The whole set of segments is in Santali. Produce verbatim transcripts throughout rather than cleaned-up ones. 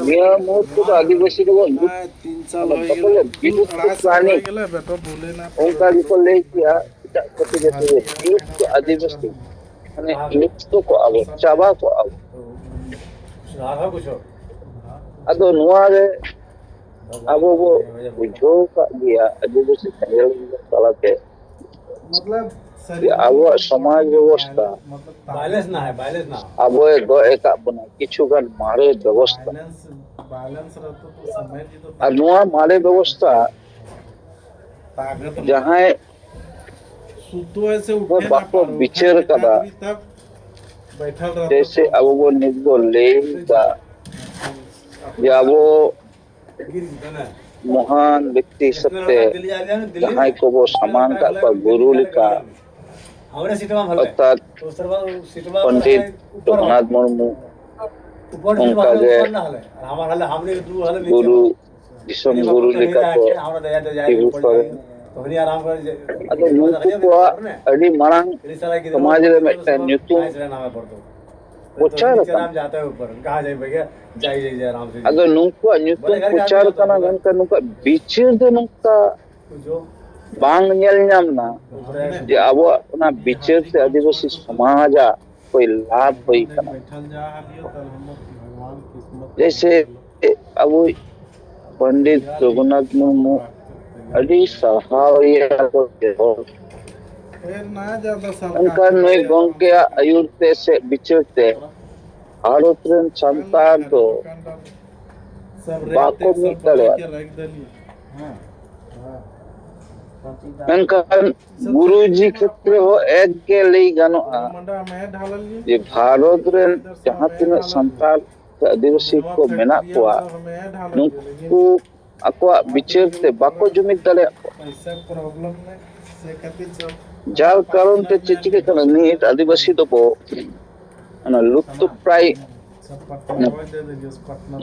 ᱱᱤᱭᱟᱹ ᱢᱩᱦᱩᱨᱛᱚ ᱫᱚ ᱟᱹᱫᱤᱵᱟᱹᱥᱤ ᱫᱚᱵᱚᱱ ᱵᱤᱞᱩᱯᱛᱚ ᱠᱟᱱᱟ᱾ ᱵᱟᱠᱚ ᱞᱟᱹᱭᱟ ᱵᱤᱞᱩᱯᱛᱚ ᱯᱨᱟᱱᱤ, ᱚᱱᱠᱟ ᱜᱮᱠᱚ ᱞᱟᱹᱭ ᱠᱮᱭᱟ ᱮᱴᱟᱜ ᱠᱚᱛᱮ ᱡᱟᱹᱛᱤ ᱫᱚ ᱵᱤᱞᱩᱯᱛᱚ ᱟᱹᱫᱤᱵᱟᱹᱥᱤ, ᱢᱟᱱᱮ ᱞᱩᱯᱛᱚ ᱠᱚᱜᱼᱟ ᱵᱚ, ᱪᱟᱵᱟ ᱠᱚᱜᱼᱟ ᱵᱚ᱾ ᱟᱫᱚ ᱱᱚᱣᱟ ᱨᱮ ᱟᱵᱚ ᱵᱚ ᱵᱩᱡᱷᱟᱹᱣ ᱠᱟᱜ ᱜᱮᱭᱟ ᱟᱹᱫᱤᱵᱟᱹᱥᱤ ᱥᱮᱸᱜᱮᱞ ᱛᱟᱞᱟᱛᱮ ᱡᱮ ᱟᱵᱚᱣᱟᱜ ᱥᱚᱢᱟᱡᱽ ᱵᱮᱵᱚᱥᱛᱷᱟ ᱟᱵᱚᱭ ᱜᱚᱜ ᱟᱠᱟᱫ ᱵᱚᱱᱟ ᱠᱤᱪᱷᱩ ᱜᱟᱱ ᱢᱟᱨᱮ ᱵᱮᱵᱚᱥᱛᱷᱟ᱾ ᱟᱨ ᱱᱚᱣᱟ ᱢᱟᱨᱮ ᱵᱮᱵᱚᱥᱛᱷᱟ ᱡᱟᱦᱟᱸᱭ ᱠᱚ ᱵᱟᱠᱚ ᱵᱤᱪᱟᱹᱨ ᱠᱟᱫᱟ, ᱡᱮᱭᱥᱮ ᱟᱵᱚ ᱵᱚᱱ ᱱᱤᱛ ᱵᱚᱱ ᱞᱟᱹᱭ ᱮᱫᱟ ᱡᱮ ᱟᱵᱚ ᱢᱚᱦᱟᱱ ᱵᱮᱠᱛᱤ ᱦᱤᱥᱟᱹᱵ ᱛᱮ ᱡᱟᱦᱟᱸᱭ ᱠᱚᱵᱚ ᱥᱟᱢᱟᱝ ᱠᱟᱜ ᱠᱚᱣᱟ ᱜᱩᱨᱩ ᱞᱮᱠᱟ, ᱚᱨᱛᱷᱟᱛ ᱯᱚᱱᱰᱤᱛ ᱨᱚᱜᱷᱩᱱᱟᱛᱷ ᱢᱩᱨᱢᱩ, ᱚᱱᱠᱟᱜᱮ ᱜᱩᱨᱩ, ᱫᱤᱥᱚᱢ ᱜᱩᱨᱩ ᱞᱮᱠᱟ ᱠᱚ ᱛᱤᱸᱜᱩ ᱥᱚᱨᱮᱱ᱾ ᱟᱫᱚ ᱱᱩᱠᱩ ᱠᱚᱣᱟᱜ ᱟᱹᱰᱤ ᱢᱟᱨᱟᱝ ᱥᱚᱢᱟᱡᱽ ᱨᱮ ᱢᱤᱫᱴᱟᱝ ᱧᱩᱛᱩᱢ ᱯᱨᱚᱪᱟᱨ ᱟᱠᱟᱱᱟ᱾ ᱟᱫᱚ ᱱᱩᱠᱩᱣᱟᱜ ᱧᱩᱛᱩᱢ ᱯᱨᱚᱪᱟᱨ ᱠᱟᱱᱟ, ᱢᱮᱱᱠᱷᱟᱱ ᱱᱩᱠᱩᱣᱟᱜ ᱵᱤᱪᱟᱹᱨ ᱫᱚ ᱱᱚᱝᱠᱟ ᱵᱟᱝ ᱧᱮᱞ ᱧᱟᱢ ᱮᱱᱟ ᱡᱮ ᱟᱵᱚᱣᱟᱜ ᱚᱱᱟ ᱵᱤᱪᱟᱹᱨ ᱛᱮ ᱟᱹᱫᱤᱵᱟᱹᱥᱤ ᱥᱚᱢᱟᱡᱟᱜ ᱠᱚᱭ ᱞᱟᱵᱷ ᱦᱩᱭ ᱠᱟᱱᱟ᱾ ᱡᱮᱭᱥᱮ ᱟᱵᱚᱭᱤᱡ ᱯᱚᱱᱰᱤᱛ ᱨᱚᱜᱷᱩᱱᱟᱛᱷ ᱢᱩᱨᱢᱩ ᱟᱹᱰᱤ ᱥᱟᱨᱦᱟᱣ ᱨᱮᱭᱟᱜ ᱠᱚ ᱡᱚᱦᱚᱨ᱾ ᱢᱮᱱᱠᱷᱟᱱ ᱱᱩᱭ ᱜᱚᱢᱠᱮᱭᱟᱜ ᱟᱹᱭᱩᱨ ᱛᱮ ᱥᱮ ᱵᱤᱪᱟᱹᱨ ᱛᱮ ᱵᱷᱟᱨᱚᱛ ᱨᱮᱱ ᱥᱟᱱᱛᱟᱲ ᱫᱚ ᱵᱟᱠᱚ ᱢᱤᱫ ᱫᱟᱲᱮᱭᱟᱜ᱾ ᱢᱮᱱᱠᱷᱟᱱ ᱜᱩᱨᱩᱡᱤ ᱠᱷᱮᱛᱨᱮ ᱦᱚᱸ ᱮᱠ ᱜᱮ ᱞᱟᱹᱭ ᱜᱟᱱᱚᱜᱼᱟ ᱡᱮ ᱵᱷᱟᱨᱚᱛ ᱨᱮᱱ ᱡᱟᱦᱟᱸ ᱛᱤᱱᱟᱹᱜ ᱥᱟᱱᱛᱟᱲ ᱥᱮ ᱟᱹᱫᱤᱵᱟᱹᱥᱤ ᱠᱚ ᱢᱮᱱᱟᱜ ᱠᱚᱣᱟ, ᱱᱩᱠᱩ ᱟᱠᱚᱣᱟᱜ ᱵᱤᱪᱟᱹᱨ ᱛᱮ ᱵᱟᱠᱚ ᱡᱩᱢᱤᱫ ᱫᱟᱲᱮᱭᱟᱜ ᱠᱚᱣᱟ᱾ ᱡᱟᱨ ᱠᱟᱨᱚᱱ ᱛᱮ ᱪᱮᱫ ᱪᱤᱠᱟᱹᱜ ᱠᱟᱱᱟ, ᱱᱤᱛ ᱟᱹᱫᱤᱵᱟᱹᱥᱤ ᱫᱚᱵᱚ ᱚᱱᱟ ᱞᱩᱯᱛᱚ ᱯᱨᱟᱭ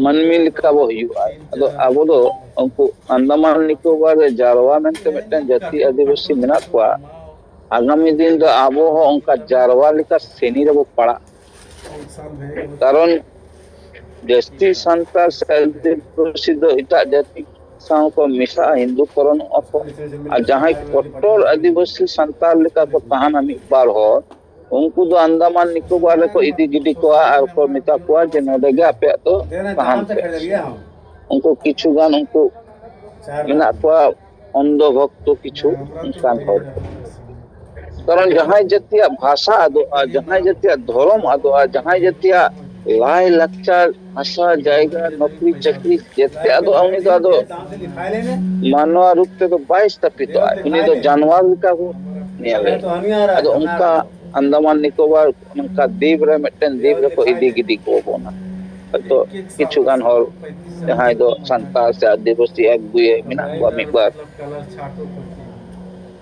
ᱢᱟᱹᱱᱢᱤ ᱞᱮᱠᱟ ᱵᱚ ᱦᱩᱭᱩᱜᱼᱟ᱾ ᱟᱫᱚ ᱟᱵᱚ ᱫᱚ ᱩᱱᱠᱩ ᱟᱱᱫᱟᱢᱟᱱ ᱱᱤᱠᱳᱵᱚᱨ ᱨᱮ ᱡᱟᱨᱣᱟ ᱢᱮᱱᱛᱮ ᱢᱤᱫᱴᱟᱝ ᱡᱟᱹᱛᱤ ᱟᱹᱫᱤᱵᱟᱹᱥᱤ ᱢᱮᱱᱟᱜ ᱠᱚᱣᱟ᱾ ᱟᱜᱟᱢᱤ ᱫᱤᱱ ᱫᱚ ᱟᱵᱚ ᱦᱚᱸ ᱚᱱᱠᱟ ᱡᱟᱨᱣᱟ ᱞᱮᱠᱟ ᱥᱨᱮᱱᱤ ᱨᱮᱵᱚ ᱯᱟᱲᱟᱜᱼᱟ᱾ ᱠᱟᱨᱚᱱ ᱡᱟᱹᱥᱛᱤ ᱥᱟᱱᱛᱟᱲ ᱥᱮ ᱟᱹᱫᱤᱵᱟᱹᱥᱤ ᱫᱚ ᱮᱴᱟᱜ ᱡᱟᱹᱛᱤ ᱥᱟᱶ ᱠᱚ ᱢᱮᱥᱟᱜᱼᱟ, ᱦᱤᱱᱫᱩ ᱠᱚᱨᱚᱱᱚᱜᱼᱟ ᱠᱚ᱾ ᱟᱨ ᱡᱟᱦᱟᱸᱭ ᱠᱚᱴᱚᱨ ᱟᱹᱫᱤᱵᱟᱹᱥᱤ ᱥᱟᱱᱛᱟᱲ ᱞᱮᱠᱟ ᱠᱚ ᱛᱟᱦᱮᱱᱟ ᱢᱤᱫ ᱵᱟᱨ ᱦᱚᱲ, ᱩᱱᱠᱩ ᱫᱚ ᱟᱱᱫᱟᱢᱟᱱ ᱱᱤᱠᱳᱵᱟᱨ ᱨᱮᱠᱚ ᱤᱫᱤ ᱜᱤᱰᱤ ᱠᱚᱣᱟ ᱟᱨ ᱠᱚ ᱢᱮᱛᱟ ᱠᱚᱣᱟ ᱡᱮ, "ᱱᱚᱰᱮ ᱜᱮ ᱟᱯᱮᱭᱟᱜ ᱫᱚ ᱛᱟᱦᱮᱱ ᱯᱮ᱾" ᱩᱱᱠᱩ ᱠᱤᱪᱷᱩ ᱜᱟᱱ ᱩᱱᱠᱩ ᱢᱮᱱᱟᱜ ᱠᱚᱣᱟ ᱚᱱᱫᱷᱚ ᱵᱷᱚᱠᱛᱚ ᱠᱤᱪᱷᱩ ᱚᱱᱠᱟᱱ ᱦᱚᱲ᱾ ᱠᱟᱨᱚᱱ ᱡᱟᱦᱟᱸᱭ ᱡᱟᱹᱛᱤᱭᱟᱜ ᱵᱷᱟᱥᱟ ᱟᱫᱚᱜᱼᱟ, ᱡᱟᱦᱟᱸᱭ ᱡᱟᱹᱛᱤᱭᱟᱜ ᱫᱷᱚᱨᱚᱢ ᱟᱫᱚᱜᱼᱟ, ᱡᱟᱦᱟᱸᱭ ᱡᱟᱹᱛᱤᱭᱟᱜ ᱞᱟᱭ ᱞᱟᱠᱪᱟᱨ, ᱦᱟᱥᱟ ᱡᱟᱭᱜᱟ, ᱱᱚᱠᱨᱤ ᱪᱟᱹᱠᱨᱤ ᱡᱮᱛᱮ ᱟᱫᱚᱜᱼᱟ, ᱩᱱᱤ ᱫᱚ ᱟᱫᱚ ᱢᱟᱱᱣᱟ ᱨᱩᱯ ᱛᱮᱫᱚ ᱵᱟᱭ ᱥᱛᱟᱯᱤᱛᱚᱜᱼᱟ᱾ ᱩᱱᱤ ᱫᱚ ᱡᱟᱱᱣᱟᱨ ᱞᱮᱠᱟ ᱵᱚ ᱧᱮᱞᱮ᱾ ᱟᱫᱚ ᱚᱱᱠᱟ ᱟᱱᱫᱟᱢᱟᱱ ᱱᱤᱠᱳᱵᱟᱨ ᱚᱱᱠᱟ ᱫᱤᱯ ᱨᱮ ᱢᱤᱫᱴᱮᱱ ᱫᱤᱯ ᱨᱮᱠᱚ ᱤᱫᱤ ᱜᱤᱰᱤ ᱠᱚ ᱵᱚᱱᱟ᱾ ᱦᱚᱭᱛᱚ ᱠᱤᱪᱷᱩ ᱜᱟᱱ ᱦᱚᱲ ᱡᱟᱦᱟᱸᱭ ᱫᱚ ᱥᱟᱱᱛᱟᱲ ᱥᱮ ᱟᱹᱫᱤᱵᱟᱹᱥᱤ ᱮᱠ ᱫᱩᱭᱮ ᱢᱮᱱᱟᱜ ᱠᱚᱣᱟ ᱢᱤᱫ ᱵᱟᱨ,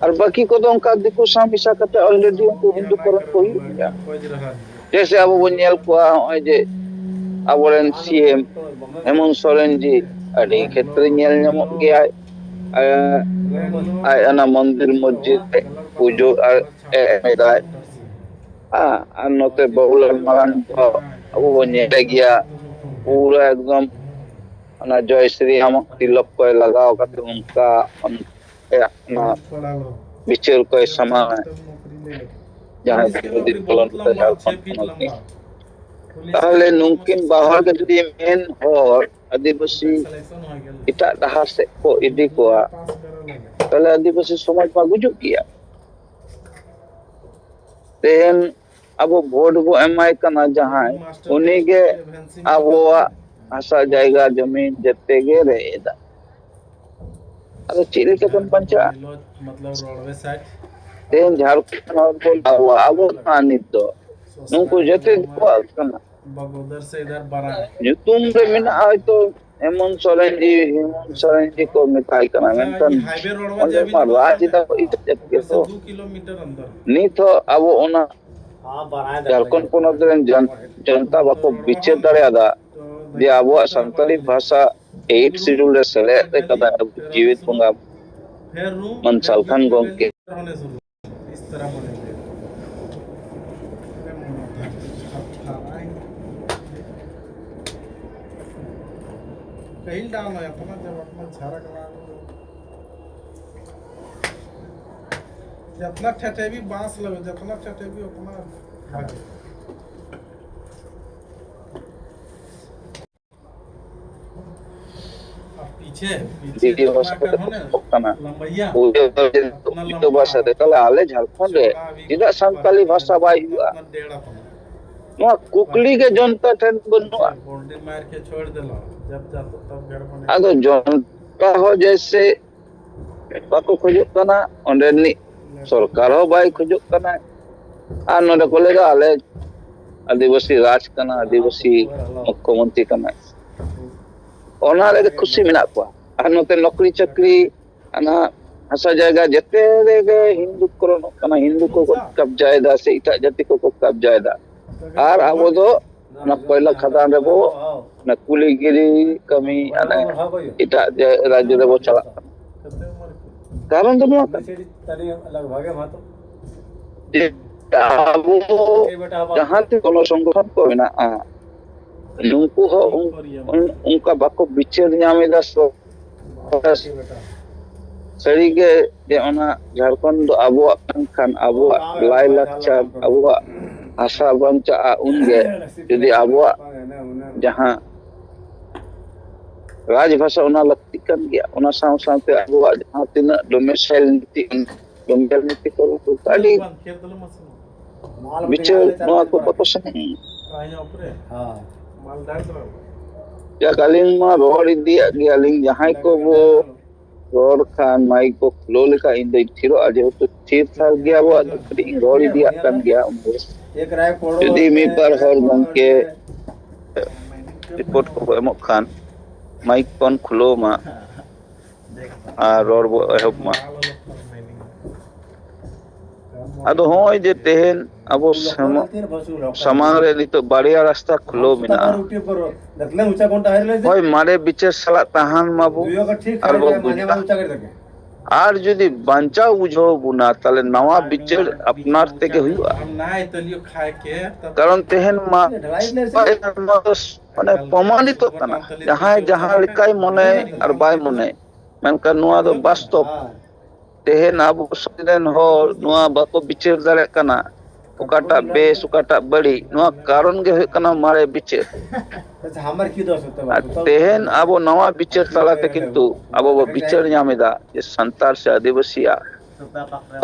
ᱟᱨ ᱵᱟᱹᱠᱤ ᱠᱚᱫᱚ ᱚᱱᱠᱟ ᱫᱤᱠᱩ ᱥᱟᱶ ᱢᱮᱥᱟ ᱠᱟᱛᱮ already ᱩᱱᱠᱩ ᱦᱤᱱᱫᱩ ᱠᱚᱨᱚᱱ ᱠᱚ ᱦᱩᱭᱩᱜ ᱜᱮᱭᱟ᱾ ᱡᱮᱭᱥᱮ ᱟᱵᱚ ᱵᱚᱱ ᱧᱮᱞ ᱠᱚᱣᱟ, ᱱᱚᱜᱼᱚᱭ ᱡᱮ ᱟᱵᱚᱨᱮᱱ ᱥᱤ ᱮᱢ ᱦᱮᱢᱚᱱᱛ ᱥᱚᱨᱮᱱ ᱡᱤ ᱟᱹᱰᱤ ᱠᱷᱮᱛᱨᱮ ᱧᱮᱞ ᱧᱟᱢᱚᱜ ᱜᱮᱭᱟᱭ᱾ ᱟᱡ, ᱟᱡ ᱚᱱᱟ ᱢᱚᱱᱫᱤᱨ ᱢᱚᱥᱡᱤᱫ ᱨᱮ ᱯᱩᱡᱟᱹ ᱟᱨ ᱮ ᱮᱢᱮᱫᱟᱭ᱾ ᱦᱮᱸ, ᱟᱨ ᱱᱚᱛᱮ ᱵᱟᱹᱵᱩᱞᱟᱞ ᱢᱟᱨᱟᱝ ᱫᱚ ᱟᱵᱚ ᱵᱚᱱ ᱧᱮᱞᱮ ᱜᱮᱭᱟ, ᱯᱩᱨᱟᱹ ᱮᱠᱫᱚᱢ ᱚᱱᱟ ᱡᱚᱭ ᱥᱨᱤ ᱨᱟᱢ ᱛᱤᱞᱚᱠ ᱠᱚᱭ ᱞᱟᱜᱟᱣ ᱠᱟᱛᱮ ᱚᱱᱠᱟ ᱚᱱ-, ᱚᱱᱟ ᱵᱤᱪᱟᱹᱨ ᱠᱚᱭ ᱥᱟᱢᱟᱝᱟ, ᱡᱟᱦᱟᱸᱭ ᱵᱤᱨᱳᱫᱷᱤ ᱫᱚᱞᱚᱱ ᱠᱚ ᱡᱷᱟᱲᱠᱷᱚᱸᱰ ᱯᱚᱱᱚᱛ ᱨᱤᱱ᱾ ᱛᱟᱦᱚᱞᱮ ᱱᱩᱝᱠᱤᱱ ᱵᱟᱦᱚᱲ ᱜᱮ ᱡᱩᱫᱤ ᱢᱮᱱ ᱦᱚᱲ ᱟᱹᱫᱤᱵᱟᱹᱥᱤ ᱮᱴᱟᱜ ᱰᱟᱦᱟᱨ ᱥᱮᱫ ᱠᱚ ᱤᱫᱤ ᱠᱚᱣᱟ, ᱛᱟᱦᱚᱞᱮ ᱟᱹᱫᱤᱵᱟᱹᱥᱤ ᱥᱚᱢᱟᱡᱽ ᱢᱟ ᱜᱩᱡᱩᱜ ᱜᱮᱭᱟ᱾ ᱛᱮᱦᱮᱧ ᱟᱵᱚ ᱵᱷᱳᱴ ᱵᱚ ᱮᱢᱟᱭ ᱠᱟᱱᱟ ᱡᱟᱦᱟᱸᱭ, ᱩᱱᱤᱜᱮ ᱟᱵᱚᱣᱟᱜ ᱦᱟᱥᱟ ᱡᱟᱭᱜᱟ ᱡᱚᱢᱤ ᱡᱮᱛᱮ ᱜᱮ ᱨᱮᱡ ᱮᱫᱟ᱾ ᱟᱫᱚ ᱪᱮᱫ ᱞᱮᱠᱟ ᱵᱚᱱ ᱵᱟᱧᱪᱟᱜᱼᱟ? ᱛᱮᱦᱮᱧ ᱡᱷᱟᱲᱠᱷᱚᱸᱰ ᱦᱚᱲ ᱵᱚᱱ ᱟᱵᱚ, ᱟᱵᱚ ᱠᱟᱱᱟ ᱱᱤᱛ ᱫᱚ᱾ ᱱᱩᱠᱩ ᱡᱮᱛᱮ ᱫᱤᱠᱩᱣᱟᱜ ᱠᱟᱱᱟ᱾ ᱧᱩᱛᱩᱢ ᱨᱮ ᱢᱮᱱᱟᱜᱼᱟ ᱦᱚᱭᱛᱚ ᱦᱮᱢᱚᱱᱛ ᱥᱚᱨᱮᱱ ᱡᱤ, ᱦᱮᱢᱚᱱᱛ ᱥᱚᱨᱮᱱ ᱡᱤ ᱠᱚ ᱢᱮᱛᱟᱭ ᱠᱟᱱᱟ, ᱢᱮᱱᱠᱷᱟᱱ ᱚᱸᱰᱮ ᱢᱟ ᱨᱟᱡᱽ ᱮᱫᱟ ᱠᱚ ᱮᱴᱟᱜ ᱡᱟᱹᱛᱤ ᱠᱚ᱾ ᱱᱤᱛ ᱦᱚᱸ ᱟᱵᱚ ᱚᱱᱟ ᱡᱷᱟᱲᱠᱷᱚᱸᱰ ᱯᱚᱱᱚᱛ ᱨᱮᱱ ᱡᱚᱱ-, ᱡᱚᱱᱛᱟ ᱵᱟᱠᱚ ᱵᱤᱪᱟᱹᱨ ᱫᱟᱲᱮᱭᱟᱫᱟ ᱡᱮ ᱟᱵᱚᱣᱟᱜ ᱥᱟᱱᱛᱟᱲᱤ ᱵᱷᱟᱥᱟ eighth schedule ᱨᱮ ᱥᱮᱞᱮᱫ ᱟᱠᱟᱫᱟ ᱟᱵᱚ ᱡᱤᱣᱮᱫ ᱵᱚᱸᱜᱟ ᱢᱟᱱ ᱥᱟᱞᱠᱷᱟᱱ ᱜᱚᱢᱠᱮ᱾ ᱤᱥ ᱛᱟᱨᱟ ᱵᱚᱱᱮ ᱜᱮ᱾ ᱟᱨᱮ ᱢᱚᱱᱚ ᱫᱷᱟᱹᱨᱛᱤ ᱛᱷᱟᱯ ᱛᱷᱟᱯ ᱟᱭ᱾ कहीं डाल रहे हैं, अपना जब अपना झारा करा लो। जितना ठठेबी बांस लगे, जितना ठठेबी उतना भागे। अब पीछे, पीछे ᱫᱤᱫᱤ ᱵᱷᱟᱥᱟ ᱛᱮ ᱚᱞᱚᱜ ᱠᱟᱱᱟ᱾ ᱞᱟᱢᱵᱟᱭᱟ᱾ ᱯᱩᱭᱞᱩ ᱫᱚ ᱡᱮ ᱯᱩᱭᱞᱩ ᱵᱷᱟᱥᱟ ᱛᱮ, ᱛᱟᱦᱞᱮ ᱟᱞᱮ ᱡᱷᱟᱲᱠᱷᱚᱸᱰ ᱨᱮ ᱪᱮᱫᱟᱜ ᱥᱟᱱᱛᱟᱞᱤ ᱵᱷᱟᱥᱟ ᱵᱟᱭ ᱦᱩᱭᱩᱜᱼᱟ? ᱱᱚᱣᱟ ᱠᱩᱠᱞᱤ ᱜᱮ ᱡᱚᱱᱛᱟ ᱴᱷᱮᱱ ᱵᱟᱹᱱᱩᱜᱼᱟ᱾ ᱟᱫᱚ ᱡᱚᱱᱛᱟ ᱦᱚᱸ ᱡᱮᱭᱥᱮ ᱵᱟᱠᱚ ᱠᱷᱚᱡᱚᱜ ᱠᱟᱱᱟ, ᱚᱸᱰᱮ ᱨᱤᱱᱤᱡ ᱥᱚᱨᱠᱟᱨ ᱦᱚᱸ ᱵᱟᱭ ᱠᱷᱚᱡᱚᱜ ᱠᱟᱱᱟ᱾ ᱟᱨ ᱱᱚᱰᱮ ᱠᱚ ᱞᱟᱹᱭᱫᱟ ᱟᱞᱮ ᱟᱹᱫᱤᱵᱟᱹᱥᱤ ᱨᱟᱡᱽ ᱠᱟᱱᱟ, ᱟᱹᱫᱤᱵᱟᱹᱥᱤ ᱢᱩᱠᱠᱷᱚᱢᱚᱱᱛᱨᱤ ᱠᱟᱱᱟᱭ, ᱚᱱᱟ ᱨᱮᱜᱮ ᱠᱷᱩᱥᱤ ᱢᱮᱱᱟᱜ ᱠᱚᱣᱟ᱾ ᱟᱨ ᱱᱚᱛᱮ ᱱᱚᱠᱨᱤ ᱪᱟᱹᱠᱨᱤ, ᱚᱱᱟ ᱦᱟᱥᱟ ᱡᱟᱭᱜᱟ ᱡᱮᱛᱮ ᱨᱮᱜᱮ ᱦᱤᱱᱫᱩ ᱠᱚᱨᱚᱱᱚᱜ ᱠᱟᱱᱟ, ᱦᱤᱱᱫᱩ ᱠᱚᱠᱚ ᱠᱟᱵᱡᱟᱭᱮᱫᱟ ᱥᱮ ᱮᱴᱟᱜ ᱡᱟᱹᱛᱤ ᱠᱚᱠᱚ ᱠᱟᱵᱡᱟᱭᱮᱫᱟ᱾ ᱟᱨ ᱟᱵᱚ ᱫᱚ ᱚᱱᱟ ᱠᱚᱭᱞᱟ ᱠᱷᱟᱫᱟᱱ ᱨᱮᱵᱚ, ᱚᱱᱟ ᱠᱩᱞᱤᱜᱤᱨᱤ ᱠᱟᱹᱢᱤ, ᱟᱞᱮ ᱮᱴᱟᱜ ᱡᱮ ᱨᱟᱡᱽᱡᱚ ᱨᱮᱵᱚ ᱪᱟᱞᱟᱜ ᱠᱟᱱᱟ᱾ ᱠᱟᱨᱚᱱ ᱫᱚ ᱱᱚᱣᱟ ᱠᱟᱱᱟ ᱡᱮ ᱟᱵᱚ ᱡᱟᱦᱟᱸ ᱛᱤᱱ ᱜᱚᱱᱚ ᱥᱚᱝᱜᱚᱴᱷᱚᱱ ᱠᱚ ᱢᱮᱱᱟᱜᱼᱟ, ᱱᱩᱠᱩ ᱦᱚᱸ ᱚᱱ-, ᱚᱱ-, ᱚᱱᱠᱟ ᱵᱟᱠᱚ ᱵᱤᱪᱟᱹᱨ ᱧᱟᱢ ᱮᱫᱟ᱾ ᱥᱚᱨᱠᱟᱨ ᱥᱟᱹᱨᱤᱜᱮ ᱡᱮ ᱚᱱᱟ ᱡᱷᱟᱲᱠᱷᱚᱸᱰ ᱫᱚ ᱟᱵᱚᱣᱟᱜ ᱠᱟᱱ ᱠᱷᱟᱱ, ᱟᱵᱚᱣᱟᱜ ᱞᱟᱭᱼᱞᱟᱠᱪᱟᱨ, ᱟᱵᱚᱣᱟᱜ ᱵᱷᱟᱥᱟ ᱵᱟᱧᱪᱟᱜᱼᱟ, ᱩᱱᱜᱮ ᱡᱩᱫᱤ ᱟᱵᱚᱣᱟᱜ ᱡᱟᱦᱟᱸ ᱨᱟᱡᱽ ᱵᱷᱟᱥᱟ, ᱚᱱᱟ ᱞᱟᱹᱠᱛᱤᱜ ᱠᱟᱱ ᱜᱮᱭᱟ᱾ ᱚᱱᱟ ᱥᱟᱶ ᱥᱟᱶᱛᱮ ᱟᱵᱚᱣᱟᱜ ᱡᱟᱦᱟᱸ ᱛᱤᱱᱟᱹᱜ ᱰᱚᱢᱮᱥᱟᱭᱤᱞ ᱱᱤᱛᱤ, ᱰᱚᱢᱮᱥᱟᱭᱤᱞ ᱱᱤᱛᱤ ᱠᱚ ᱟᱹᱰᱤ ᱵᱤᱪᱟᱹᱨ ᱱᱚᱣᱟ ᱠᱚ ᱵᱟᱠᱚ ᱥᱮᱱᱚᱜ᱾ ᱡᱟᱠ, ᱟᱹᱞᱤᱧ ᱢᱟ ᱨᱚᱲ ᱤᱫᱤᱭᱟᱜ ᱜᱮᱭᱟᱞᱤᱧ, ᱡᱟᱦᱟᱸᱭ ᱠᱚ ᱵᱚ ᱨᱚᱲ ᱠᱷᱟᱱ ᱢᱟᱭᱤᱠ ᱠᱚ ᱠᱷᱩᱞᱟᱹᱣ ᱞᱮᱠᱷᱟᱱ ᱤᱧ ᱫᱚᱧ ᱛᱷᱤᱨᱚᱜᱼᱟ, ᱡᱮᱦᱮᱛᱩ ᱛᱷᱤᱨ ᱛᱷᱟᱨ ᱜᱮ ᱟᱵᱚᱣᱟᱜ ᱫᱚ ᱠᱟᱹᱴᱤᱡ ᱤᱧ ᱨᱚᱲ ᱤᱫᱤᱭᱟᱜ ᱠᱟᱱ ᱜᱮᱭᱟ᱾ ᱩᱱᱫᱚ ᱡᱩᱫᱤ ᱢᱤᱫ ᱵᱟᱨ ᱦᱚᱲ ᱜᱚᱢᱠᱮ ᱨᱤᱯᱳᱨᱴ ᱠᱚᱠᱚ ᱮᱢᱚᱜ ᱠᱷᱟᱱ ᱢᱟᱭᱤᱠ ᱵᱚᱱ ᱠᱷᱩᱞᱟᱹᱣ ᱢᱟ ᱟᱨ ᱨᱚᱲ ᱵᱚ ᱮᱦᱚᱵ ᱢᱟ᱾ ᱟᱫᱚ ᱦᱚᱸᱜᱼᱚᱭ ᱡᱮ ᱛᱮᱦᱮᱧ ᱟᱵᱚ ᱥᱮᱢᱚ-, ᱥᱟᱢᱟᱝ ᱨᱮ ᱱᱤᱛᱚᱜ ᱵᱟᱨᱭᱟ ᱨᱟᱥᱛᱟ ᱠᱷᱩᱞᱟᱹᱣ ᱢᱮᱱᱟᱜᱼᱟ᱾ ᱦᱳᱭ, ᱢᱟᱨᱮ ᱵᱤᱪᱟᱹᱨ ᱥᱟᱞᱟᱜ ᱛᱟᱦᱮᱱ ᱢᱟᱵᱚ ᱟᱨ ᱵᱚ ᱵᱩᱡᱷᱟᱹᱜᱼᱟ᱾ ᱟᱨ ᱡᱩᱫᱤ ᱵᱟᱧᱪᱟᱣ ᱵᱩᱡᱷᱟᱹᱣ ᱵᱚᱱᱟ, ᱛᱟᱦᱞᱮ ᱱᱟᱣᱟ ᱵᱤᱪᱟᱹᱨ ᱟᱯᱱᱟᱨ ᱛᱮᱜᱮ ᱦᱩᱭᱩᱜᱼᱟ᱾ ᱠᱟᱨᱚᱱ ᱛᱮᱦᱮᱧ ᱢᱟ ᱢᱟᱱᱮ ᱯᱨᱚᱢᱟᱱᱤᱛᱚᱜ ᱠᱟᱱᱟ, ᱡᱟᱦᱟᱸᱭ ᱡᱟᱦᱟᱸ ᱞᱮᱠᱟᱭ ᱢᱚᱱᱮ ᱟᱨ ᱵᱟᱭ ᱢᱚᱱᱮ, ᱢᱮᱱᱠᱷᱟᱱ ᱱᱚᱣᱟ ᱫᱚ ᱵᱟᱥᱛᱚᱵ᱾ ᱛᱮᱦᱮᱧ ᱟᱵᱚ ᱥᱚᱢᱟᱡᱽ ᱨᱮᱱ ᱦᱚᱲ ᱱᱚᱣᱟ ᱵᱟᱠᱚ ᱵᱤᱪᱟᱹᱨ ᱫᱟᱲᱮᱭᱟᱜ ᱠᱟᱱᱟ, ᱚᱠᱟᱴᱟᱜ ᱵᱮᱥ, ᱚᱠᱟᱴᱟᱜ ᱵᱟᱹᱲᱤᱡ, ᱱᱚᱣᱟ ᱠᱟᱨᱚᱱ ᱜᱮ ᱦᱩᱭᱩᱜ ᱠᱟᱱᱟ ᱢᱟᱨᱮ ᱵᱤᱪᱟᱹᱨ᱾ ᱟᱨ ᱛᱮᱦᱮᱧ ᱟᱵᱚ ᱱᱟᱣᱟ ᱵᱤᱪᱟᱹᱨ ᱛᱟᱞᱟᱛᱮ ᱠᱤᱱᱛᱩ ᱟᱵᱚ ᱵᱚ ᱵᱤᱪᱟᱹᱨ ᱧᱟᱢ ᱮᱫᱟ ᱡᱮ ᱥᱟᱱᱛᱟᱲ ᱥᱮ ᱟᱹᱫᱤᱵᱟᱹᱥᱤᱭᱟᱜ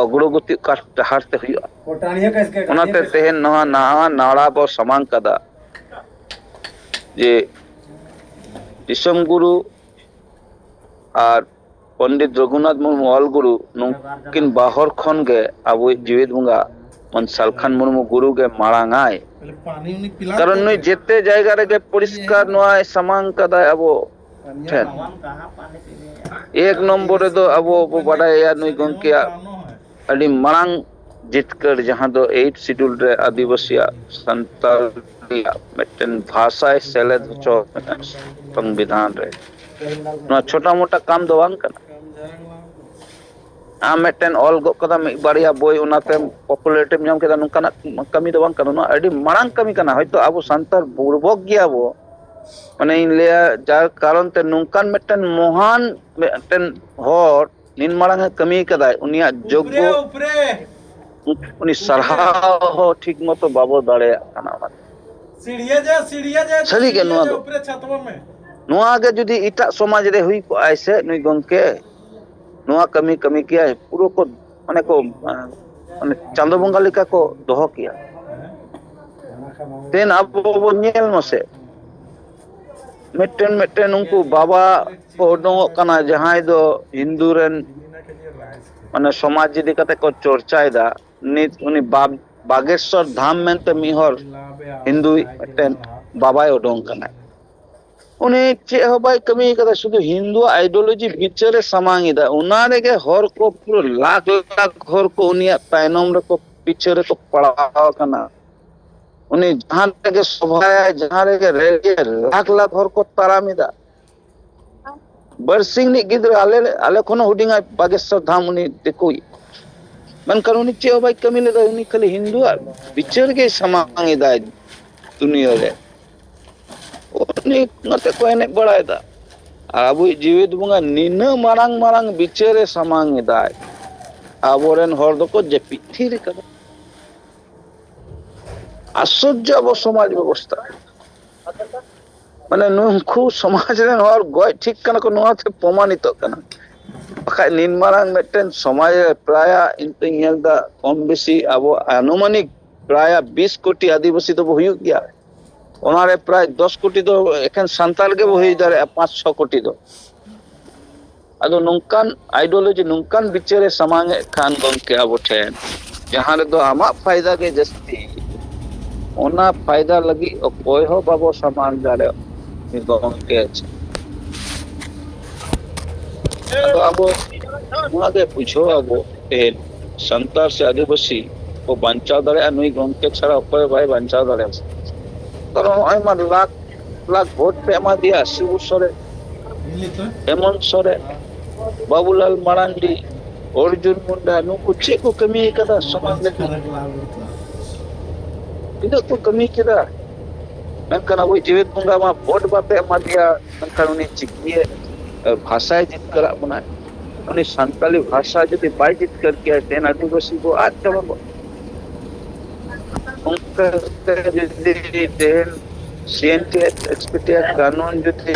ᱚᱜᱨᱚᱜᱚᱛᱤ ᱚᱠᱟ ᱰᱟᱦᱟᱨ ᱛᱮ ᱦᱩᱭᱩᱜᱼᱟ᱾ ᱚᱱᱟᱛᱮ ᱛᱮᱦᱮᱧ ᱱᱚᱣᱟ ᱱᱟᱣᱟ ᱱᱟᱲᱟ ᱵᱚ ᱥᱟᱢᱟᱝ ᱠᱟᱫᱟ ᱡᱮ ᱫᱤᱥᱚᱢ ᱜᱩᱨᱩ ᱟᱨ ᱯᱚᱱᱰᱤᱛ ᱨᱚᱜᱷᱩᱱᱟᱛᱷ ᱢᱩᱨᱢᱩ ᱚᱞ ᱜᱩᱨᱩ ᱱᱩᱠᱤᱱ ᱵᱟᱦᱚᱨ ᱠᱷᱚᱱ ᱜᱮ ᱟᱵᱚᱭᱤᱡ ᱡᱤᱣᱮᱫ ᱵᱚᱸᱜᱟ ᱢᱟᱱ ᱥᱟᱞᱠᱷᱟᱱ ᱢᱩᱨᱢᱩ ᱜᱩᱨᱩ ᱜᱮ ᱢᱟᱲᱟᱝ ᱟᱭ᱾ ᱠᱟᱨᱚᱱ ᱱᱩᱭ ᱡᱮᱛᱮ ᱡᱟᱭᱜᱟ ᱨᱮᱜᱮ ᱯᱚᱨᱤᱥᱠᱟᱨ ᱱᱚᱣᱟᱭ ᱥᱟᱢᱟᱝ ᱠᱟᱫᱟᱭ ᱟᱵᱚ ᱴᱷᱮᱱ᱾ ᱮᱠ ᱱᱚᱢᱵᱚᱨ ᱨᱮᱫᱚ ᱟᱵᱚ ᱵᱚ ᱵᱟᱰᱟᱭᱟ ᱱᱩᱭ ᱜᱚᱢᱠᱮᱭᱟᱜ ᱟᱹᱰᱤ ᱢᱟᱲᱟᱝ ᱡᱤᱛᱠᱟᱹᱨ, ᱡᱟᱦᱟᱸ ᱫᱚ ᱮᱭᱤᱴ ᱥᱤᱰᱩᱞ ᱨᱮ ᱟᱹᱫᱤᱵᱟᱹᱥᱤᱭᱟᱜ ᱥᱟᱱᱛᱟᱲ ᱨᱮᱭᱟᱜ ᱢᱤᱫᱴᱮᱱ ᱵᱷᱟᱥᱟᱭ ᱥᱮᱞᱮᱫ ᱦᱚᱪᱚ ᱟᱠᱟᱫᱟ ᱥᱚᱝᱵᱤᱫᱷᱟᱱ ᱨᱮ᱾ ᱱᱚᱣᱟ ᱪᱷᱳᱴᱟ ᱢᱳᱴᱟ ᱠᱟᱢ ᱫᱚ ᱵᱟᱝ ᱠᱟᱱᱟ᱾ ᱟᱢ ᱢᱤᱫᱴᱮᱱ ᱚᱞ ᱜᱚᱫ ᱠᱟᱫᱟ, ᱢᱤᱫ ᱵᱟᱨᱭᱟ ᱵᱳᱭ, ᱚᱱᱟᱛᱮᱢ popularity ᱧᱟᱢ ᱠᱮᱫᱟ, ᱱᱚᱝᱠᱟᱱᱟᱜ ᱠᱟᱹᱢᱤ ᱫᱚ ᱵᱟᱝ ᱠᱟᱱᱟ᱾ ᱱᱚᱣᱟ ᱟᱹᱰᱤ ᱢᱟᱲᱟᱝ ᱠᱟᱹᱢᱤ ᱠᱟᱱᱟ᱾ ᱦᱚᱭᱛᱳ ᱟᱵᱚ ᱥᱟᱱᱛᱟᱲ ᱵᱩᱲᱵᱚᱠ ᱜᱮᱭᱟ ᱵᱚ, ᱢᱟᱱᱮᱧ ᱞᱟᱹᱭᱟ, ᱡᱟᱨ ᱠᱟᱨᱚᱱ ᱛᱮ ᱱᱚᱝᱠᱟᱱ ᱢᱤᱫᱴᱮᱱ ᱢᱚᱦᱟᱱ ᱢᱤᱫᱴᱮᱱ ᱦᱚᱲ ᱱᱤᱱ ᱢᱟᱲᱟᱝ ᱮ ᱠᱟᱹᱢᱤ ᱠᱟᱫᱟᱭ, ᱩᱱᱤᱭᱟᱜ ᱡᱳᱜᱽᱜᱚ, ᱩᱱᱤ ᱥᱟᱨᱦᱟᱣ ᱦᱚᱸ ᱴᱷᱤᱠ ᱢᱚᱛᱚ ᱵᱟᱵᱚ ᱫᱟᱲᱮᱭᱟᱜ ᱠᱟᱱᱟ᱾ ᱥᱟᱹᱨᱤ ᱜᱮ ᱱᱚᱣᱟ ᱫᱚ᱾ ᱱᱚᱣᱟ ᱜᱮ ᱡᱩᱫᱤ ᱮᱴᱟᱜ ᱥᱚᱢᱟᱡᱽ ᱨᱮ ᱦᱩᱭ ᱠᱚᱜᱼᱟᱭ ᱥᱮ, ᱱᱩᱭ ᱜᱚᱢᱠᱮ ᱱᱚᱣᱟ ᱠᱟᱹᱢᱤ ᱠᱟᱹᱢᱤ ᱠᱮᱭᱟᱭ, ᱯᱩᱨᱟᱹ ᱠᱚ, ᱢᱟᱱᱮ ᱠᱚ, ᱢᱟᱱᱮ ᱪᱟᱸᱫᱚ ᱵᱚᱸᱜᱟ ᱞᱮᱠᱟ ᱠᱚ ᱫᱚᱦᱚ ᱠᱮᱭᱟ᱾ ᱛᱮᱱ ᱟᱵᱚ ᱵᱚᱱ ᱧᱮᱞ ᱢᱟᱥᱮ, ᱢᱤᱫᱴᱮᱱ ᱢᱤᱫᱴᱮᱱ ᱩᱱᱠᱩ ᱵᱟᱵᱟ ᱠᱚ ᱩᱰᱩᱝᱚᱜ ᱠᱟᱱᱟ, ᱡᱟᱦᱟᱸᱭ ᱫᱚ ᱦᱤᱱᱫᱩ ᱨᱮᱱ, ᱢᱟᱱᱮ, ᱥᱚᱢᱟᱡᱽ ᱤᱫᱤ ᱠᱟᱛᱮ ᱠᱚ ᱪᱚᱨᱪᱟᱭᱮᱫᱟ᱾ ᱱᱤᱛ ᱩᱱᱤ ᱵᱟᱜᱽ-, ᱵᱟᱜᱮᱥᱣᱚᱨ ᱫᱷᱟᱢ ᱢᱮᱱᱛᱮ ᱢᱤᱫ ᱦᱚᱲ ᱦᱤᱱᱫᱩᱭᱤᱡ ᱢᱤᱫᱴᱮᱱ ᱵᱟᱵᱟᱭ ᱩᱰᱩᱝ ᱠᱟᱱᱟ᱾ ᱩᱱᱤ ᱪᱮᱫ ᱦᱚᱸ ᱵᱟᱭ ᱠᱟᱹᱢᱤ ᱠᱟᱫᱟ, ᱥᱩᱫᱷᱩ ᱦᱤᱱᱫᱩᱣᱟᱜ ideology ᱵᱤᱪᱟᱹᱨ ᱮ ᱥᱟᱢᱟᱝ ᱮᱫᱟ᱾ ᱚᱱᱟ ᱨᱮᱜᱮ ᱦᱚᱲ ᱠᱚ ᱯᱩᱨᱟᱹ ᱞᱟᱠᱷ ᱞᱟᱠᱷ ᱦᱚᱲ ᱠᱚ ᱩᱱᱤᱭᱟᱜ ᱛᱟᱭᱱᱚᱢ ᱨᱮᱠᱚ, ᱯᱤᱪᱷᱟᱹ ᱨᱮᱠᱚ ᱯᱟᱲᱟᱣ ᱟᱠᱟᱱᱟ᱾ ᱩᱱᱤ ᱡᱟᱦᱟᱸ ᱨᱮᱜᱮ ᱥᱚᱵᱷᱟᱭᱟᱭ, ᱡᱟᱦᱟᱸ ᱨᱮᱜᱮ ᱨᱮᱞᱤᱭᱟᱭ, ᱞᱟᱠᱷ ᱞᱟᱠᱷ ᱦᱚᱲ ᱠᱚ ᱛᱟᱲᱟᱢ ᱮᱫᱟ᱾ ᱵᱟᱨᱥᱤᱧ ᱨᱤᱱᱤᱡ ᱜᱤᱫᱽᱨᱟᱹ, ᱟᱞᱮ, ᱟᱞᱮ ᱠᱷᱚᱱ ᱦᱚᱸ ᱦᱩᱰᱤᱧᱟᱭ, ᱵᱟᱜᱮᱥᱚᱨ ᱫᱷᱟᱢ, ᱩᱱᱤ ᱫᱤᱠᱩᱭᱤᱡ᱾ ᱢᱮᱱᱠᱷᱟᱱ ᱩᱱᱤ ᱪᱮᱫ ᱦᱚᱸ ᱵᱟᱭ ᱠᱟᱹᱢᱤ ᱞᱮᱫᱟ, ᱩᱱᱤ ᱠᱷᱟᱹᱞᱤ ᱦᱤᱱᱫᱩᱣᱟᱜ ᱵᱤᱪᱟᱹᱨ ᱜᱮᱭ ᱥᱟᱢᱟᱝ ᱮᱫᱟᱭ ᱫᱩᱱᱤᱭᱟᱹ ᱨᱮ᱾ ᱩᱱᱤ ᱱᱚᱛᱮ ᱠᱚ ᱮᱱᱮᱡ ᱵᱟᱲᱟᱭᱮᱫᱟ᱾ ᱟᱨ ᱟᱵᱚᱭᱤᱡ ᱡᱤᱣᱮᱫ ᱵᱚᱸᱜᱟ ᱱᱤᱱᱟᱹᱜ ᱢᱟᱨᱟᱝ ᱢᱟᱨᱟᱝ ᱵᱤᱪᱟᱹᱨᱮ ᱥᱟᱢᱟᱝ ᱮᱫᱟᱭ, ᱟᱵᱚᱨᱮᱱ ᱦᱚᱲ ᱫᱚᱠᱚ ᱡᱟᱹᱯᱤᱫ ᱛᱷᱤᱨ ᱟᱠᱟᱫᱟ᱾ ᱟᱥᱪᱚᱨᱡᱚ ᱟᱵᱚ ᱥᱚᱢᱟᱡᱽ ᱵᱮᱵᱚᱥᱛᱷᱟ᱾ ᱢᱟᱱᱮ ᱱᱩᱠᱩ ᱥᱚᱢᱟᱡᱽ ᱨᱮᱱ ᱦᱚᱲ ᱜᱚᱡ ᱴᱷᱤᱠ ᱠᱟᱱᱟ ᱠᱚ, ᱱᱚᱣᱟ ᱛᱮ ᱯᱨᱚᱢᱟᱱᱤᱛᱚᱜ ᱠᱟᱱᱟ᱾ ᱵᱟᱠᱷᱟᱡ ᱱᱤᱱ ᱢᱟᱨᱟᱝ ᱢᱤᱫᱴᱮᱱ ᱥᱚᱢᱟᱡᱽ ᱨᱮ ᱯᱨᱟᱭ ᱤᱧ ᱛᱚᱧ ᱧᱮᱞ ᱮᱫᱟ ᱠᱚᱢ ᱵᱮᱥᱤ ᱟᱵᱚ ᱟᱱᱩᱢᱟᱱᱤᱠ ᱯᱨᱟᱭ ᱵᱤᱥ ᱠᱳᱴᱤ ᱟᱹᱫᱤᱵᱟᱹᱥᱤ ᱫᱚᱵᱚ ᱦᱩᱭᱩᱜ ᱜᱮᱭᱟ᱾ ᱚᱱᱟᱨᱮ ᱯᱨᱟᱭ ᱫᱚᱥ ᱠᱳᱴᱤ ᱫᱚ ᱮᱠᱷᱮᱱ ᱥᱟᱱᱛᱟᱲ ᱜᱮᱵᱚ ᱦᱩᱭ ᱫᱟᱲᱮᱭᱟᱜᱼᱟ, ᱯᱟᱸᱪ ᱪᱷᱚ ᱠᱳᱴᱤ ᱫᱚ᱾ ᱟᱫᱚ ᱱᱚᱝᱠᱟᱱ ideology, ᱱᱚᱝᱠᱟᱱ ᱵᱤᱪᱟᱹᱨᱮ ᱥᱟᱢᱟᱝ ᱮᱫ ᱠᱷᱟᱱ ᱜᱚᱢᱠᱮ ᱟᱵᱚ ᱴᱷᱮᱱ, ᱡᱟᱦᱟᱸ ᱨᱮᱫᱚ ᱟᱢᱟᱜ ᱯᱷᱟᱭᱫᱟ ᱜᱮ ᱡᱟᱹᱥᱛᱤ, ᱚᱱᱟ ᱯᱷᱟᱭᱫᱟ ᱞᱟᱹᱜᱤᱫ ᱚᱠᱚᱭ ᱦᱚᱸ ᱵᱟᱵᱚ ᱥᱟᱢᱟᱝ ᱫᱟᱲᱮᱭᱟᱜᱼᱟ ᱜᱚᱢᱠᱮ᱾ ᱟᱫᱚ ᱟᱵᱚ ᱱᱚᱣᱟ ᱜᱮ ᱵᱩᱡᱷᱟᱹᱣ ᱟᱵᱚ, ᱛᱮᱦᱮᱧ ᱥᱟᱱᱛᱟᱲ ᱥᱮ ᱟᱹᱫᱤᱵᱟᱹᱥᱤ ᱠᱚ ᱵᱟᱧᱪᱟᱣ ᱫᱟᱲᱮᱭᱟᱜᱼᱟ, ᱱᱩᱭ ᱜᱚᱢᱠᱮ ᱪᱷᱟᱲᱟ ᱚᱠᱚᱭ ᱦᱚᱸ ᱵᱟᱭ ᱵᱟᱧᱪᱟᱣ ᱫᱟᱲᱮᱭᱟᱜᱼᱟ᱾ ᱠᱟᱨᱚᱱ ᱱᱚᱜᱼᱚᱭ ᱢᱟ ᱞᱟᱠᱷ ᱞᱟᱠᱷ ᱵᱷᱳᱴ ᱯᱮ ᱮᱢᱟ ᱫᱮᱭᱟ ᱟᱥᱤ ᱵᱚᱪᱷᱚᱨ ᱨᱮ, ᱦᱮᱢᱚᱱᱛ ᱥᱚᱨᱮᱱ, ᱵᱟᱵᱩᱞᱟᱞ ᱢᱟᱨᱟᱱᱰᱤ, ᱚᱨᱡᱩᱱ ᱢᱩᱱᱰᱟ, ᱱᱩᱠᱩ ᱪᱮᱫ ᱠᱚ ᱠᱟᱹᱢᱤ ᱠᱟᱫᱟ ᱥᱚᱢᱟᱡᱽ ᱞᱟᱹᱜᱤᱫ? ᱛᱤᱱᱟᱹᱜ ᱠᱚ ᱠᱟᱹᱢᱤ ᱠᱮᱫᱟ? ᱢᱮᱱᱠᱷᱟᱱ ᱟᱵᱚ ᱡᱤᱣᱮᱫ ᱵᱚᱸᱜᱟ ᱢᱟ ᱵᱷᱳᱴ ᱵᱟᱯᱮ ᱮᱢᱟ ᱫᱮᱭᱟ, ᱢᱮᱱᱠᱷᱟᱱ ᱩᱱᱤ ᱪᱤᱠᱤᱭᱮ ᱵᱷᱟᱥᱟᱭ ᱡᱤᱛᱠᱟᱹᱨᱟᱜ ᱵᱚᱱᱟᱭ᱾ ᱩᱱᱤ ᱥᱟᱱᱛᱟᱞᱤ ᱵᱷᱟᱥᱟ ᱡᱩᱫᱤ ᱵᱟᱭ ᱡᱤᱛᱠᱟᱹᱨ ᱠᱮᱭᱟ, ᱛᱮᱦᱮᱧ ᱟᱹᱫᱤᱵᱟᱹᱥᱤ ᱠᱚ ᱟᱫ ᱪᱟᱵᱟ ᱠᱚᱜᱼᱟ᱾ ᱚᱱᱠᱟ ᱠᱟᱛᱮ ᱡᱩᱫᱤ ᱛᱮᱦᱮᱧ ᱥᱤ N T X P T ᱟᱜ ᱠᱟᱹᱱᱩᱱ ᱡᱩᱫᱤ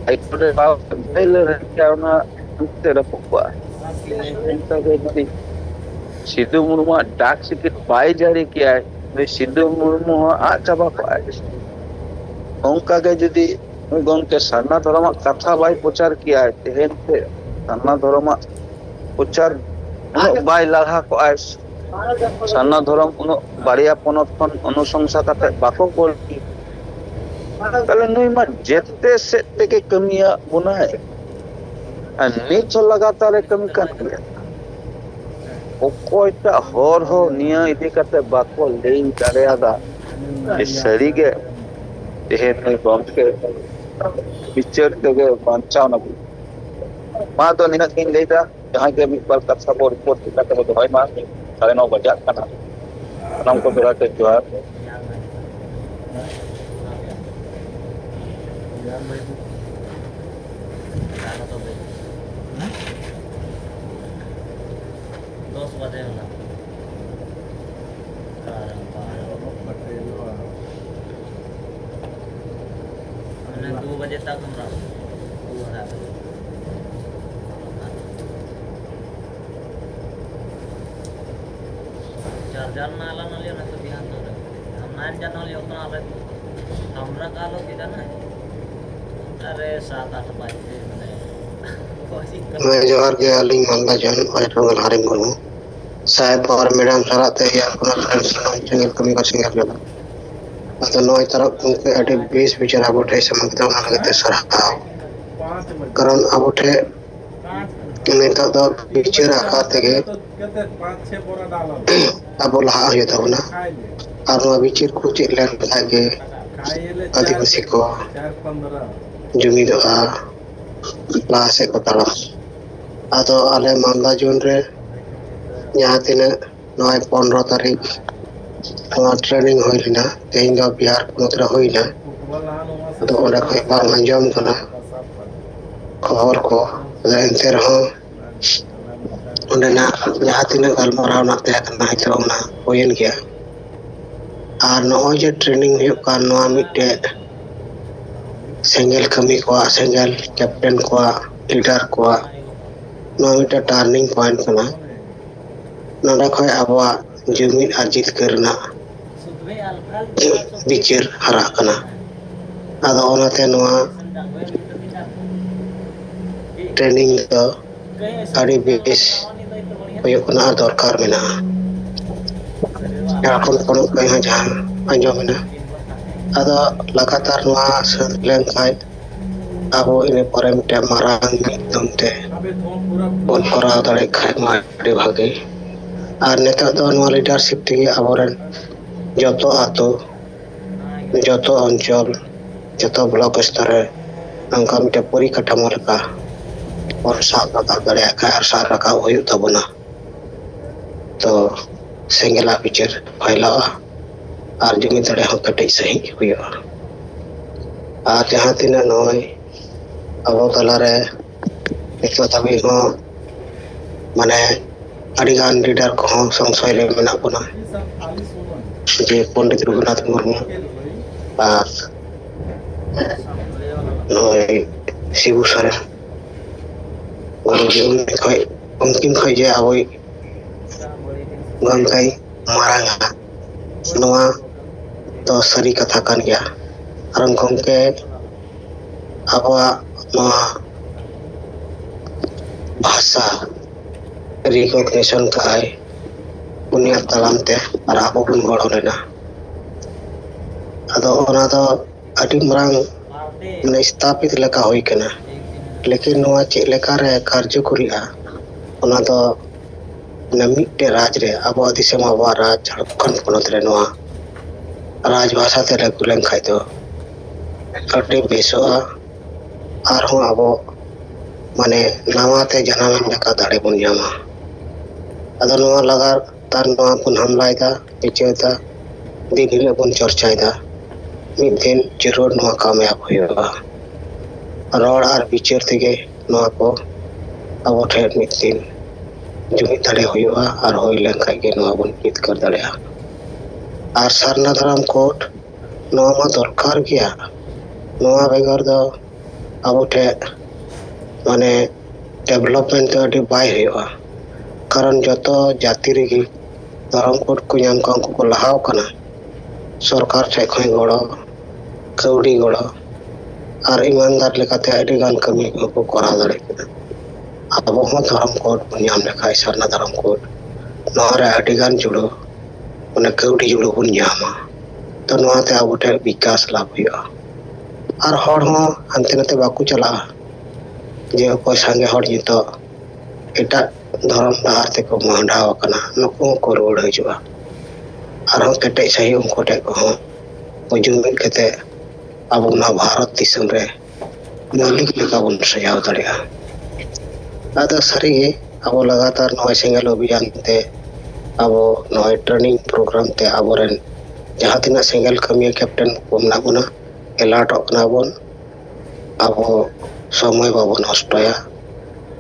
ᱦᱟᱭᱠᱳᱨᱴ ᱨᱮ ᱵᱟᱭ ᱞᱟᱹᱲᱦᱟᱹᱭᱟ, ᱚᱱᱟ ᱚᱱᱛᱮ ᱨᱟᱹᱯᱩᱫ ᱠᱚᱜᱼᱟ᱾ ᱚᱱᱠᱟ ᱜᱮ ᱡᱩᱫᱤ ᱥᱤᱫᱩ ᱢᱩᱨᱢᱩᱣᱟᱜ ᱰᱟᱠ ᱴᱤᱠᱤᱴ ᱵᱟᱭ ᱡᱟᱹᱨᱤ ᱠᱮᱭᱟᱭ, ᱱᱩᱭ ᱥᱤᱫᱩ ᱢᱩᱨᱢᱩ ᱦᱚᱸ ᱟᱫ ᱪᱟᱵᱟ ᱠᱚᱜᱼᱟᱭ᱾ ᱚᱱᱠᱟ ᱜᱮ ᱡᱩᱫᱤ ᱱᱩᱭ ᱜᱚᱢᱠᱮ ᱥᱟᱨᱱᱟ ᱫᱷᱚᱨᱚᱢᱟᱜ ᱠᱟᱛᱷᱟ ᱵᱟᱭ ᱯᱨᱚᱪᱟᱨ ᱠᱮᱭᱟᱭ, ᱛᱮᱦᱮᱧ ᱛᱮ ᱥᱟᱨᱱᱟ ᱫᱷᱚᱨᱚᱢᱟᱜ ᱯᱨᱚᱪᱟᱨ ᱩᱱᱟᱹᱜ ᱵᱟᱭ ᱞᱟᱦᱟ ᱠᱚᱜᱼᱟᱭ, ᱥᱟᱨᱱᱟ ᱫᱷᱚᱨᱚᱢ ᱩᱱᱟᱹᱜ ᱵᱟᱨᱭᱟ ᱯᱚᱱᱚᱛ ᱠᱷᱚᱱ ᱚᱱᱩᱥᱚᱝᱥᱟ ᱠᱟᱛᱮ ᱵᱟᱠᱚ ᱜᱚᱞ ᱠᱮᱭᱟ᱾ ᱛᱟᱦᱞᱮ ᱱᱩᱭ ᱢᱟ ᱡᱮᱛᱮ ᱥᱮᱫ ᱛᱮᱜᱮ ᱠᱟᱹᱢᱤᱭᱟᱜ ᱵᱚᱱᱟᱭ, ᱟᱨ ᱱᱤᱛ ᱦᱚᱸ ᱞᱟᱜᱟᱛᱟᱨ ᱮ ᱠᱟᱹᱢᱤ ᱠᱟᱱ ᱜᱮᱭᱟ᱾ ᱚᱠᱚᱭᱴᱟᱜ ᱦᱚᱲ ᱦᱚᱸ ᱱᱤᱭᱟᱹ ᱤᱫᱤ ᱠᱟᱛᱮ ᱵᱟᱠᱚ ᱞᱟᱹᱭ ᱫᱟᱲᱮᱭᱟᱫᱟ ᱡᱮ ᱥᱟᱹᱨᱤᱜᱮ ᱛᱮᱦᱮᱧ ᱱᱩᱭ ᱜᱚᱢᱠᱮ ᱵᱤᱪᱟᱹᱨ ᱛᱮᱜᱮ ᱵᱟᱧᱪᱟᱣ ᱱᱟᱵᱚᱱ᱾ ᱢᱟ ᱫᱚ ᱱᱤᱱᱟᱹᱜ ᱜᱤᱧ ᱞᱟᱹᱭᱫᱟ, ᱡᱟᱦᱟᱸᱭ ᱜᱮ ᱢᱤᱫ ᱵᱟᱨ ᱠᱟᱛᱷᱟ ᱵᱚ ᱨᱤᱯᱳᱨᱴ ᱞᱮᱠᱟ ᱛᱮᱵᱚ ᱫᱚᱦᱚᱭ ᱢᱟ᱾ ᱥᱟᱲᱮ ᱱᱚ ᱵᱟᱡᱟᱜ ᱠᱟᱱᱟ, ᱥᱟᱱᱟᱢ ᱠᱚ ᱵᱮᱲᱟ ᱛᱮ ᱡᱚᱦᱟᱨ᱾ ᱫᱚᱥ ᱵᱟᱡᱮ ᱢᱮᱱᱟᱜ᱾ ᱢᱟᱱᱮ ᱫᱩ ᱵᱟᱡᱮ ᱛᱟᱠ ᱦᱟᱢ ᱨᱟᱣ ᱫᱩ ᱟᱲᱟᱭ ᱵᱟᱡᱮ᱾ चार्जर ना आला ना लियो ना तो बिहान तो हम नाइन जाना लियो उतना आवे। हमरा का लो किधर ना। अरे सात आठ बजे मैंने। ᱦᱮᱸ, ᱡᱚᱦᱟᱨ ᱜᱮ, ᱟᱹᱞᱤᱧ ᱢᱟᱞᱫᱟ ᱡᱚᱱ ᱚᱡᱮ ᱴᱩᱰᱩ ᱞᱟᱦᱟᱨᱤᱧ ᱢᱩᱨᱢᱩ᱾ ᱥᱟᱦᱮᱵ ᱯᱟᱣᱟᱨ ᱢᱮᱰᱟᱢ ᱥᱟᱞᱟᱜ ᱛᱮ ᱮᱭᱟᱨ ᱠᱚᱱᱯᱷᱟᱨᱮᱱᱥ ᱨᱮᱱᱟᱜ ᱥᱮᱸᱜᱮᱞ ᱠᱟᱹᱢᱤ ᱠᱚ ᱥᱮᱸᱜᱮᱞ ᱠᱮᱫᱟ᱾ ᱟᱫᱚ ᱱᱚᱜᱼᱚᱭ ᱛᱟᱨᱟ ᱜᱚᱢᱠᱮ ᱟᱹᱰᱤ ᱵᱮᱥ ᱵᱤᱪᱟᱹᱨ ᱟᱵᱚ ᱴᱷᱮᱱ ᱥᱟᱢᱟᱝ ᱠᱮᱫᱟ, ᱚᱱᱟ ᱞᱟᱹᱜᱤᱫ ᱛᱮ ᱥᱟᱨᱦᱟᱣ᱾ ᱠᱟᱨᱚᱱ ᱟᱵᱚ ᱴᱷᱮᱱ ᱱᱤᱛᱚᱜ ᱫᱚ ᱵᱤᱪᱟᱹᱨ ᱟᱠᱟᱨ ᱛᱮᱜᱮ ᱟᱵᱚ ᱞᱟᱦᱟᱜ ᱦᱩᱭᱩᱜ ᱛᱟᱵᱚᱱᱟ᱾ ᱟᱨ ᱱᱚᱣᱟ ᱵᱤᱪᱟᱹᱨ ᱠᱚ ᱪᱮᱫ ᱞᱮᱱᱠᱷᱟᱱ ᱜᱮ ᱟᱹᱫᱤᱵᱟᱹᱥᱤ ᱠᱚ ᱡᱩᱢᱤᱫᱚᱜᱼᱟ, ᱞᱟᱦᱟ ᱥᱮᱫ ᱠᱚ ᱛᱟᱲᱟᱢᱟ᱾ ᱟᱫᱚ ᱟᱞᱮ ᱢᱟᱞᱫᱟ ᱡᱳᱱ ᱨᱮ ᱡᱟᱦᱟᱸ ᱛᱤᱱᱟᱹᱜ ᱱᱚᱜᱼᱚᱭ ᱯᱚᱱᱨᱚ ᱛᱟᱹᱨᱤᱠᱷ ᱱᱚᱣᱟ ᱴᱨᱮᱱᱤᱝ ᱦᱩᱭ ᱞᱮᱱᱟ, ᱛᱮᱦᱮᱧ ᱫᱚ ᱵᱤᱦᱟᱨ ᱯᱚᱱᱚᱛ ᱨᱮ ᱦᱩᱭᱱᱟ᱾ ᱟᱫᱚ ᱚᱸᱰᱮ ᱠᱷᱚᱱ ᱵᱟᱝ ᱟᱸᱡᱚᱢ ᱠᱟᱱᱟ ᱠᱷᱚᱵᱚᱨ ᱠᱚ, ᱟᱫᱚ ᱮᱱᱛᱮ ᱨᱮᱦᱚᱸ ᱚᱸᱰᱮᱱᱟᱜ ᱡᱟᱦᱟᱸ ᱛᱤᱱᱟᱹᱜ ᱜᱟᱞᱢᱟᱨᱟᱣ ᱨᱮᱱᱟᱜ ᱛᱟᱦᱮᱸ ᱠᱟᱱᱟ, ᱱᱤᱛᱚᱜ ᱚᱱᱟ ᱦᱩᱭᱮᱱ ᱜᱮᱭᱟ᱾ ᱟᱨ ᱱᱚᱜᱼᱚᱭ ᱡᱮ ᱴᱨᱮᱱᱤᱝ ᱦᱩᱭᱩᱜ ᱠᱟᱱ, ᱱᱚᱣᱟ ᱢᱤᱫᱴᱮᱡ ᱥᱮᱸᱜᱮᱞ ᱠᱟᱹᱢᱤ ᱠᱚᱣᱟᱜ, ᱥᱮᱸᱜᱮᱞ ᱠᱮᱯᱴᱮᱱ ᱠᱚᱣᱟᱜ, ᱞᱤᱰᱟᱨ ᱠᱚᱣᱟᱜ ᱱᱚᱣᱟ ᱢᱤᱫᱴᱮᱱ ᱴᱟᱨᱱᱤᱝ ᱯᱚᱭᱮᱱᱴ ᱠᱟᱱᱟ᱾ ᱱᱚᱰᱮ ᱠᱷᱚᱱ ᱟᱵᱚᱣᱟᱜ ᱡᱩᱢᱤᱫ ᱟᱨ ᱡᱤᱛᱠᱟᱹᱨ ᱨᱮᱱᱟᱜ ᱵᱤᱪᱟᱹᱨ ᱦᱟᱨᱟᱜ ᱠᱟᱱᱟ᱾ ᱟᱫᱚ ᱚᱱᱟᱛᱮ ᱱᱚᱣᱟ ᱴᱨᱮᱱᱤᱝ ᱫᱚ ᱟᱹᱰᱤ ᱵᱮᱥ ᱦᱩᱭᱩᱜ ᱠᱟᱱᱟ ᱟᱨ ᱫᱚᱨᱠᱟᱨ ᱢᱮᱱᱟᱜᱼᱟ᱾ ᱡᱷᱟᱲᱠᱷᱚᱸᱰ ᱯᱚᱱᱚᱛ ᱠᱷᱚᱱ ᱦᱚᱸ ᱡᱟᱦᱟᱸ ᱟᱸᱡᱚᱢ ᱮᱱᱟ, ᱟᱫᱚ ᱞᱟᱜᱟᱛᱟᱨ ᱱᱚᱣᱟ ᱥᱟᱹᱛ ᱞᱮᱱᱠᱷᱟᱱ ᱟᱵᱚ ᱤᱱᱟᱹ ᱯᱚᱨᱮ ᱢᱤᱫᱴᱮᱱ ᱢᱟᱨᱟᱝ ᱢᱤᱫ ᱫᱚᱢ ᱛᱮ ᱵᱚᱱ ᱠᱚᱨᱟᱣ ᱫᱟᱲᱮᱭᱟᱜ ᱠᱷᱟᱱ ᱢᱟ ᱟᱹᱰᱤ ᱵᱷᱟᱹᱜᱤ᱾ ᱟᱨ ᱱᱤᱛᱚᱜ ᱫᱚ ᱱᱚᱣᱟ ᱞᱤᱰᱟᱨᱥᱤᱯ ᱛᱮᱜᱮ ᱟᱵᱚᱨᱮᱱ ᱡᱚᱛᱚ ᱟᱛᱳ, ᱡᱚᱛᱚ ᱚᱧᱪᱚᱞ, ᱡᱚᱛᱚ ᱵᱞᱚᱠ ᱥᱛᱚᱨ ᱨᱮ ᱱᱚᱝᱠᱟ ᱢᱤᱫᱴᱮᱱ ᱯᱚᱨᱤᱠᱟᱴᱷᱟᱢᱳ ᱞᱮᱠᱟ ᱵᱚᱱ ᱥᱟᱵ ᱨᱟᱠᱟᱵ ᱫᱟᱲᱮᱭᱟᱜ ᱠᱷᱟᱱ ᱟᱨ ᱥᱟᱵ ᱨᱟᱠᱟᱵ ᱦᱩᱭᱩᱜ ᱛᱟᱵᱚᱱᱟ, ᱛᱚ ᱥᱮᱸᱜᱮᱞᱟᱜ ᱵᱤᱪᱟᱹᱨ ᱯᱷᱟᱭᱞᱟᱜᱼᱟ ᱟᱨ ᱡᱩᱢᱤᱫ ᱫᱟᱲᱮ ᱦᱚᱸ ᱠᱮᱴᱮᱡ ᱥᱟᱺᱦᱤᱡ ᱦᱩᱭᱩᱜᱼᱟ᱾ ᱟᱨ ᱡᱟᱦᱟᱸ ᱛᱤᱱᱟᱹᱜ ᱱᱚᱜᱼᱚᱭ ᱟᱵᱚ ᱛᱟᱞᱟᱨᱮ ᱱᱤᱛᱚᱜ ᱫᱷᱟᱹᱵᱤᱡ ᱦᱚᱸ ᱢᱟᱱᱮ ᱟᱹᱰᱤᱜᱟᱱ ᱞᱤᱰᱟᱨ ᱠᱚᱦᱚᱸ ᱥᱚᱝᱥᱚᱭ ᱨᱮ ᱢᱮᱱᱟᱜ ᱵᱚᱱᱟ, ᱡᱮ ᱯᱚᱱᱰᱤᱛ ᱨᱚᱜᱷᱩᱱᱟᱛᱷ ᱢᱩᱨᱢᱩ ᱟᱨ ᱱᱚᱜᱼᱚᱭ ᱥᱤᱵᱩ ᱥᱚᱨᱮᱱ, ᱩᱱᱠᱤᱱ ᱠᱷᱚᱱ ᱡᱮ ᱟᱵᱚᱭᱤᱡ ᱜᱚᱢᱠᱮᱭ ᱢᱟᱨᱟᱝᱟ, ᱱᱚᱣᱟ ᱫᱚ ᱥᱟᱹᱨᱤ ᱠᱟᱛᱷᱟ ᱠᱟᱱ ᱜᱮᱭᱟ᱾ ᱠᱟᱨᱚᱱ ᱜᱚᱢᱠᱮ ᱟᱵᱚᱣᱟᱜ ᱱᱚᱣᱟ ᱵᱷᱟᱥᱟ ᱨᱤᱠᱚᱜᱱᱤᱥᱚᱱ ᱠᱟᱜᱼᱟᱭ ᱩᱱᱤᱭᱟᱜ ᱛᱟᱲᱟᱢ ᱛᱮ, ᱟᱨ ᱟᱵᱚ ᱵᱚᱱ ᱜᱚᱲᱚ ᱞᱮᱱᱟ᱾ ᱟᱫᱚ ᱚᱱᱟ ᱫᱚ ᱟᱹᱰᱤ ᱢᱟᱨᱟᱝ ᱢᱟᱱᱮ ᱥᱛᱷᱟᱯᱤᱛ ᱞᱮᱠᱟ ᱦᱩᱭ ᱠᱟᱱᱟ᱾ ᱞᱮᱠᱤᱱ ᱱᱚᱣᱟ ᱪᱮᱫ ᱞᱮᱠᱟᱨᱮ ᱠᱟᱨᱡᱚᱠᱚᱨᱤᱜᱼᱟ, ᱚᱱᱟ ᱫᱚ ᱢᱟᱱᱮ ᱢᱤᱫᱴᱮᱡ ᱨᱟᱡᱽ ᱨᱮ, ᱟᱵᱚᱣᱟᱜ ᱫᱤᱥᱚᱢ, ᱟᱵᱚᱣᱟᱜ ᱨᱟᱡᱽ ᱡᱷᱟᱲᱠᱷᱚᱸᱰ ᱯᱚᱱᱚᱛ ᱨᱮ ᱱᱚᱣᱟ ᱨᱟᱡᱽ ᱵᱷᱟᱥᱟ ᱛᱮ ᱞᱟᱹᱜᱩ ᱞᱮᱱᱠᱷᱟᱡ ᱫᱚ ᱟᱹᱰᱤ ᱵᱮᱥᱚᱜᱼᱟ᱾ ᱟᱨᱦᱚᱸ ᱟᱵᱚ ᱢᱟᱱᱮ ᱱᱟᱣᱟ ᱛᱮ ᱡᱟᱱᱟᱢ ᱮᱱ ᱞᱮᱠᱟ ᱫᱟᱲᱮ ᱵᱚᱱ ᱧᱟᱢᱟ᱾ ᱟᱫᱚ ᱱᱚᱣᱟ ᱞᱟᱜᱟᱛᱟᱨ ᱱᱚᱣᱟ ᱵᱚᱱ ᱦᱟᱢᱞᱟᱭᱮᱫᱟ, ᱵᱤᱪᱟᱹᱨ ᱫᱟ, ᱫᱤᱱ ᱦᱤᱞᱳᱜ ᱵᱚᱱ ᱪᱚᱨᱪᱟᱭᱮᱫᱟ᱾ ᱢᱤᱫ ᱫᱤᱱ ᱡᱟᱹᱨᱩᱲ ᱱᱚᱣᱟ ᱠᱟᱢᱭᱟᱵ ᱦᱩᱭᱩᱜᱼᱟ᱾ ᱨᱚᱲ ᱟᱨ ᱵᱤᱪᱟᱹᱨ ᱛᱮᱜᱮ ᱱᱚᱣᱟ ᱠᱚ ᱟᱵᱚ ᱴᱷᱮᱱ ᱢᱤᱫ ᱫᱤᱱ ᱡᱩᱢᱤᱫ ᱫᱟᱲᱮ ᱦᱩᱭᱩᱜᱼᱟ, ᱟᱨ ᱦᱩᱭ ᱞᱮᱱᱠᱷᱟᱡ ᱜᱮ ᱱᱚᱣᱟ ᱵᱚᱱ ᱡᱤᱛᱠᱟᱹᱨ ᱫᱟᱲᱮᱭᱟᱜᱼᱟ᱾ ᱟᱨ ᱥᱟᱨᱱᱟ ᱫᱷᱚᱨᱚᱢ ᱠᱳᱰ ᱱᱚᱣᱟ ᱢᱟ ᱫᱚᱨᱠᱟᱨ ᱜᱮᱭᱟ᱾ ᱱᱚᱣᱟ ᱵᱮᱜᱚᱨ ᱫᱚ ᱟᱵᱚ ᱴᱷᱮᱱ ᱢᱟᱱᱮ ᱰᱮᱵᱷᱞᱚᱯᱢᱮᱱᱴ ᱫᱚ ᱟᱹᱰᱤ ᱵᱟᱭ ᱦᱩᱭᱩᱜᱼᱟ᱾ ᱠᱟᱨᱚᱱ ᱡᱚᱛᱚ ᱡᱟᱹᱛᱤ ᱨᱮᱜᱮ ᱫᱷᱚᱨᱚᱢ ᱠᱳᱰ ᱠᱚ ᱧᱟᱢ ᱠᱟᱜ, ᱩᱱᱠᱩ ᱠᱚ ᱞᱟᱦᱟᱣ ᱠᱟᱱᱟ᱾ ᱥᱚᱨᱠᱟᱨ ᱴᱷᱮᱡ ᱠᱷᱚᱱ ᱜᱚᱲᱚ, ᱠᱟᱹᱣᱰᱤ ᱜᱚᱲᱚ ᱟᱨ ᱤᱢᱟᱱᱫᱟᱨ ᱞᱮᱠᱟᱛᱮ ᱟᱹᱰᱤ ᱜᱟᱱ ᱠᱟᱹᱢᱤ ᱠᱚᱠᱚ ᱠᱚᱨᱟᱣ ᱫᱟᱲᱮᱭᱟᱜ ᱠᱟᱱᱟ᱾ ᱟᱵᱚ ᱦᱚᱸ ᱫᱷᱚᱨᱚᱢ ᱠᱳᱰ ᱵᱚᱱ ᱧᱟᱢ ᱞᱮᱠᱷᱟᱡ, ᱥᱟᱨᱱᱟ ᱫᱷᱚᱨᱚᱢ ᱠᱳᱰ, ᱱᱚᱣᱟ ᱨᱮ ᱟᱹᱰᱤ ᱜᱟᱱ ᱡᱩᱲᱟᱹᱣ, ᱢᱟᱱᱮ ᱠᱟᱹᱣᱰᱤ ᱡᱩᱲᱟᱹᱣ ᱵᱚᱱ ᱧᱟᱢᱟ᱾ ᱛᱚ ᱱᱚᱣᱟᱛᱮ ᱟᱵᱚ ᱴᱷᱮᱱ ᱵᱤᱠᱟᱥ ᱞᱟᱵᱷ ᱦᱩᱭᱩᱜᱼᱟ᱾ ᱟᱨ ᱦᱚᱲ ᱦᱚᱸ ᱦᱟᱱᱛᱮ ᱱᱟᱛᱮ ᱵᱟᱠᱚ ᱪᱟᱞᱟᱜᱼᱟ᱾ ᱡᱮ ᱚᱠᱚᱭ ᱥᱟᱸᱜᱮ ᱦᱚᱲ ᱱᱤᱛᱚᱜ ᱮᱴᱟᱜ ᱫᱷᱚᱨᱚᱢ ᱰᱟᱦᱟᱨ ᱛᱮᱠᱚ ᱢᱚᱦᱰᱟᱣ ᱟᱠᱟᱱᱟ, ᱱᱩᱠᱩ ᱦᱚᱸᱠᱚ ᱨᱩᱣᱟᱹᱲ ᱦᱤᱡᱩᱜᱼᱟ᱾ ᱟᱨᱦᱚᱸ ᱠᱮᱴᱮᱡ ᱥᱟᱺᱦᱤᱡ ᱩᱱᱠᱩ ᱴᱷᱮᱡ ᱠᱚᱦᱚᱸ ᱡᱩᱢᱤᱫ ᱠᱟᱛᱮ ᱟᱵᱚ ᱱᱚᱣᱟ ᱵᱷᱟᱨᱚᱛ ᱫᱤᱥᱚᱢ ᱨᱮ ᱢᱟᱹᱞᱤᱠ ᱞᱮᱠᱟ ᱵᱚᱱ ᱥᱟᱡᱟᱣ ᱫᱟᱲᱮᱭᱟᱜᱼᱟ᱾ ᱟᱫᱚ ᱥᱟᱹᱨᱤᱜᱮ ᱟᱵᱚ ᱞᱟᱜᱟᱛᱟᱨ ᱱᱚᱜᱼᱚᱭ ᱥᱮᱸᱜᱮᱞ ᱚᱵᱷᱤᱭᱟᱱ ᱛᱮ ᱟᱵᱚ ᱱᱚᱜᱼᱚᱭ training program ᱛᱮ ᱟᱵᱚᱨᱮᱱ ᱡᱟᱦᱟᱸ ᱛᱤᱱᱟᱹᱜ ᱥᱮᱸᱜᱮᱞ ᱠᱟᱹᱢᱤᱭᱟᱹ captain ᱠᱚ ᱢᱮᱱᱟᱜ ᱵᱚᱱᱟ, alertᱚᱜ ᱠᱟᱱᱟ ᱵᱚᱱ᱾ ᱟᱵᱚ ᱥᱚᱢᱚᱭ ᱵᱟᱵᱚᱱ ᱱᱚᱥᱴᱚᱭᱟ,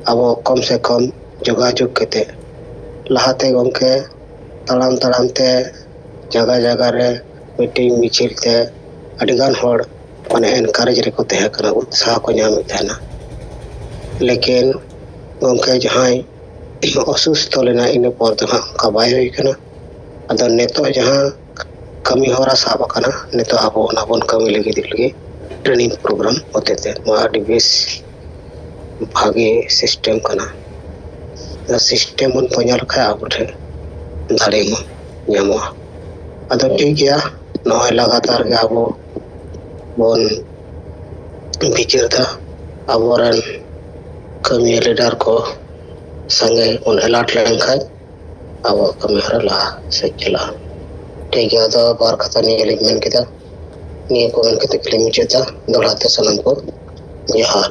ᱟᱵᱚ ᱠᱚᱢ ᱥᱮ ᱠᱚᱢ ᱡᱳᱜᱟᱡᱳᱜᱽ ᱠᱟᱛᱮ᱾ ᱞᱟᱦᱟᱛᱮ ᱜᱚᱢᱠᱮ ᱛᱟᱲᱟᱢ ᱛᱟᱲᱟᱢ ᱛᱮ ᱡᱟᱭᱜᱟ ᱡᱟᱭᱜᱟ ᱨᱮ meeting ᱢᱤᱪᱷᱤᱞ ᱛᱮ ᱟᱹᱰᱤᱜᱟᱱ ᱦᱚᱲ ᱢᱟᱱᱮ encourage ᱨᱮᱠᱚ ᱛᱟᱦᱮᱸ ᱠᱟᱱᱟ, ᱩᱛᱥᱟᱦᱚ ᱠᱚ ᱧᱟᱢᱮᱫ ᱛᱟᱦᱮᱱᱟ᱾ ᱞᱮᱠᱤᱱ ᱜᱚᱢᱠᱮ ᱡᱟᱦᱟᱸᱭ ᱚᱥᱩᱥᱛᱷᱚ ᱞᱮᱱᱟ, ᱤᱱᱟᱹ ᱯᱚᱨ ᱫᱚ ᱦᱟᱸᱜ ᱚᱱᱠᱟ ᱵᱟᱭ ᱦᱩᱭ ᱠᱟᱱᱟ᱾ ᱟᱫᱚ ᱱᱤᱛᱚᱜ ᱡᱟᱦᱟᱸ ᱠᱟᱹᱢᱤ ᱦᱚᱨᱟ ᱥᱟᱵ ᱟᱠᱟᱱᱟ, ᱱᱤᱛᱚᱜ ᱟᱵᱚ ᱚᱱᱟ ᱵᱚᱱ ᱠᱟᱹᱢᱤ ᱞᱟᱹᱜᱤᱫ ᱞᱟᱹᱜᱤᱫ training program ᱦᱚᱛᱮᱛᱮ ᱱᱚᱣᱟ ᱟᱹᱰᱤ ᱵᱮᱥ ᱵᱷᱟᱜᱮ system ᱠᱟᱱᱟ᱾ system ᱵᱚᱱ ᱯᱟᱸᱡᱟ ᱞᱮᱠᱷᱟᱱ ᱟᱵᱚ ᱴᱷᱮᱱ ᱫᱟᱲᱮ ᱦᱚᱸ ᱧᱟᱢᱚᱜᱼᱟ᱾ ᱟᱫᱚ ᱴᱷᱤᱠ ᱜᱮᱭᱟ, ᱱᱚᱜᱼᱚᱭ ᱞᱟᱜᱟᱛᱟᱨ ᱜᱮ ᱟᱵᱚ ᱵᱚᱱ ᱵᱤᱪᱟᱹᱨ ᱫᱟ, ᱟᱵᱚᱨᱮᱱ ᱠᱟᱹᱢᱤᱭᱟᱹ leader ᱠᱚ ᱥᱟᱸᱜᱮ ᱵᱚᱱ alert ᱞᱮᱱᱠᱷᱟᱱ ᱟᱵᱚᱣᱟᱜ ᱠᱟᱹᱢᱤ ᱦᱚᱨᱟ ᱞᱟᱦᱟ ᱥᱮᱫ ᱪᱟᱞᱟᱜᱼᱟ᱾ ᱴᱷᱤᱠ ᱜᱮᱭᱟ, ᱟᱫᱚ ᱵᱟᱨ ᱠᱟᱛᱷᱟ ᱱᱤᱭᱟᱹ ᱞᱤᱧ ᱢᱮᱱ ᱠᱮᱫᱟ᱾ ᱱᱤᱭᱟᱹ ᱠᱚ ᱢᱮᱱ ᱠᱟᱛᱮ ᱜᱮᱞᱤᱧ ᱢᱩᱪᱟᱹᱫ ᱮᱫᱟ᱾ ᱫᱚᱦᱲᱟ ᱛᱮ ᱥᱟᱱᱟᱢ ᱠᱚ ᱡᱚᱦᱟᱨ᱾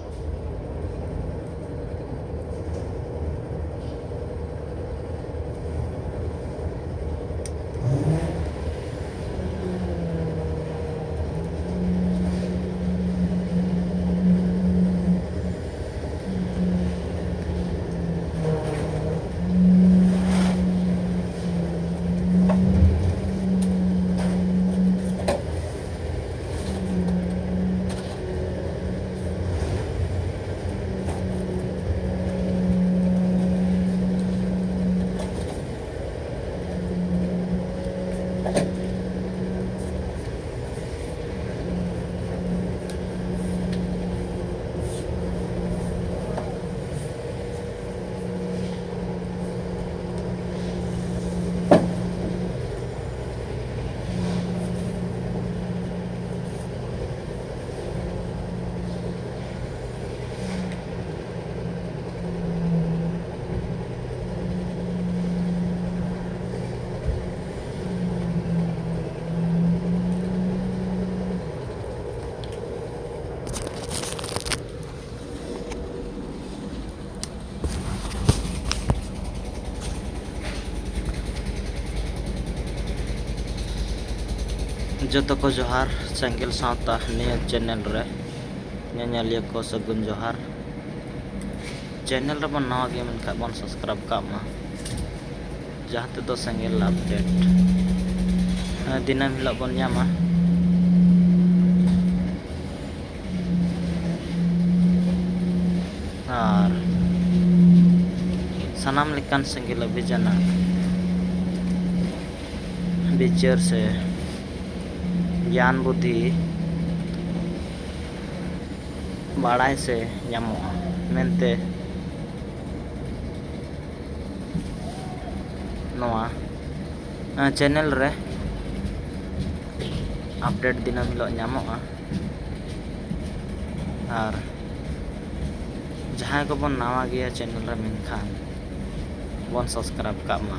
ᱡᱚᱛᱚ ᱠᱚ ᱡᱚᱦᱟᱨ, ᱥᱮᱸᱜᱮᱞ ᱥᱟᱶᱛᱟ ᱱᱤᱭᱟᱹ ᱪᱮᱱᱮᱞ ᱨᱮ ᱧᱮᱧᱮᱞᱤᱭᱟᱹ ᱠᱚ ᱥᱟᱹᱜᱩᱱ ᱡᱚᱦᱟᱨ᱾ ᱪᱮᱱᱮᱞ ᱨᱮᱵᱚᱱ ᱱᱟᱣᱟ ᱜᱮᱭᱟ ᱢᱮᱱᱠᱷᱟᱱ ᱵᱚᱱ ᱥᱟᱵᱥᱠᱨᱟᱭᱤᱵ ᱠᱟᱜ ᱢᱟ, ᱡᱟᱦᱟᱸ ᱛᱮᱫᱚ ᱥᱮᱸᱜᱮᱞ ᱟᱯᱰᱮᱴ ᱫᱤᱱᱟᱹᱢ ᱦᱤᱞᱳᱜ ᱵᱚᱱ ᱧᱟᱢᱟ᱾ ᱟᱨ ᱥᱟᱱᱟᱢ ᱞᱮᱠᱟᱱ ᱥᱮᱸᱜᱮᱞ ᱚᱵᱷᱤᱡᱟᱱᱟᱜ ᱵᱤᱪᱟᱹᱨ ᱥᱮ ᱜᱮᱭᱟᱱ ᱵᱩᱫᱽᱫᱷᱤ ᱵᱟᱲᱟᱭ ᱥᱮ ᱧᱟᱢᱚᱜᱼᱟ ᱢᱮᱱᱛᱮ ᱱᱚᱣᱟ ᱪᱮᱱᱮᱞ ᱨᱮ ᱟᱯᱰᱮᱴ ᱫᱤᱱᱟᱹᱢ ᱦᱤᱞᱳᱜ ᱧᱟᱢᱚᱜᱼᱟ᱾ ᱟᱨ ᱡᱟᱦᱟᱸᱭ ᱠᱚᱵᱚᱱ ᱱᱟᱣᱟ ᱜᱮᱭᱟ ᱪᱮᱱᱮᱞ ᱨᱮ, ᱢᱮᱱᱠᱷᱟᱱ ᱵᱚᱱ ᱥᱟᱵᱥᱠᱨᱟᱭᱤᱵ ᱠᱟᱜ ᱢᱟ᱾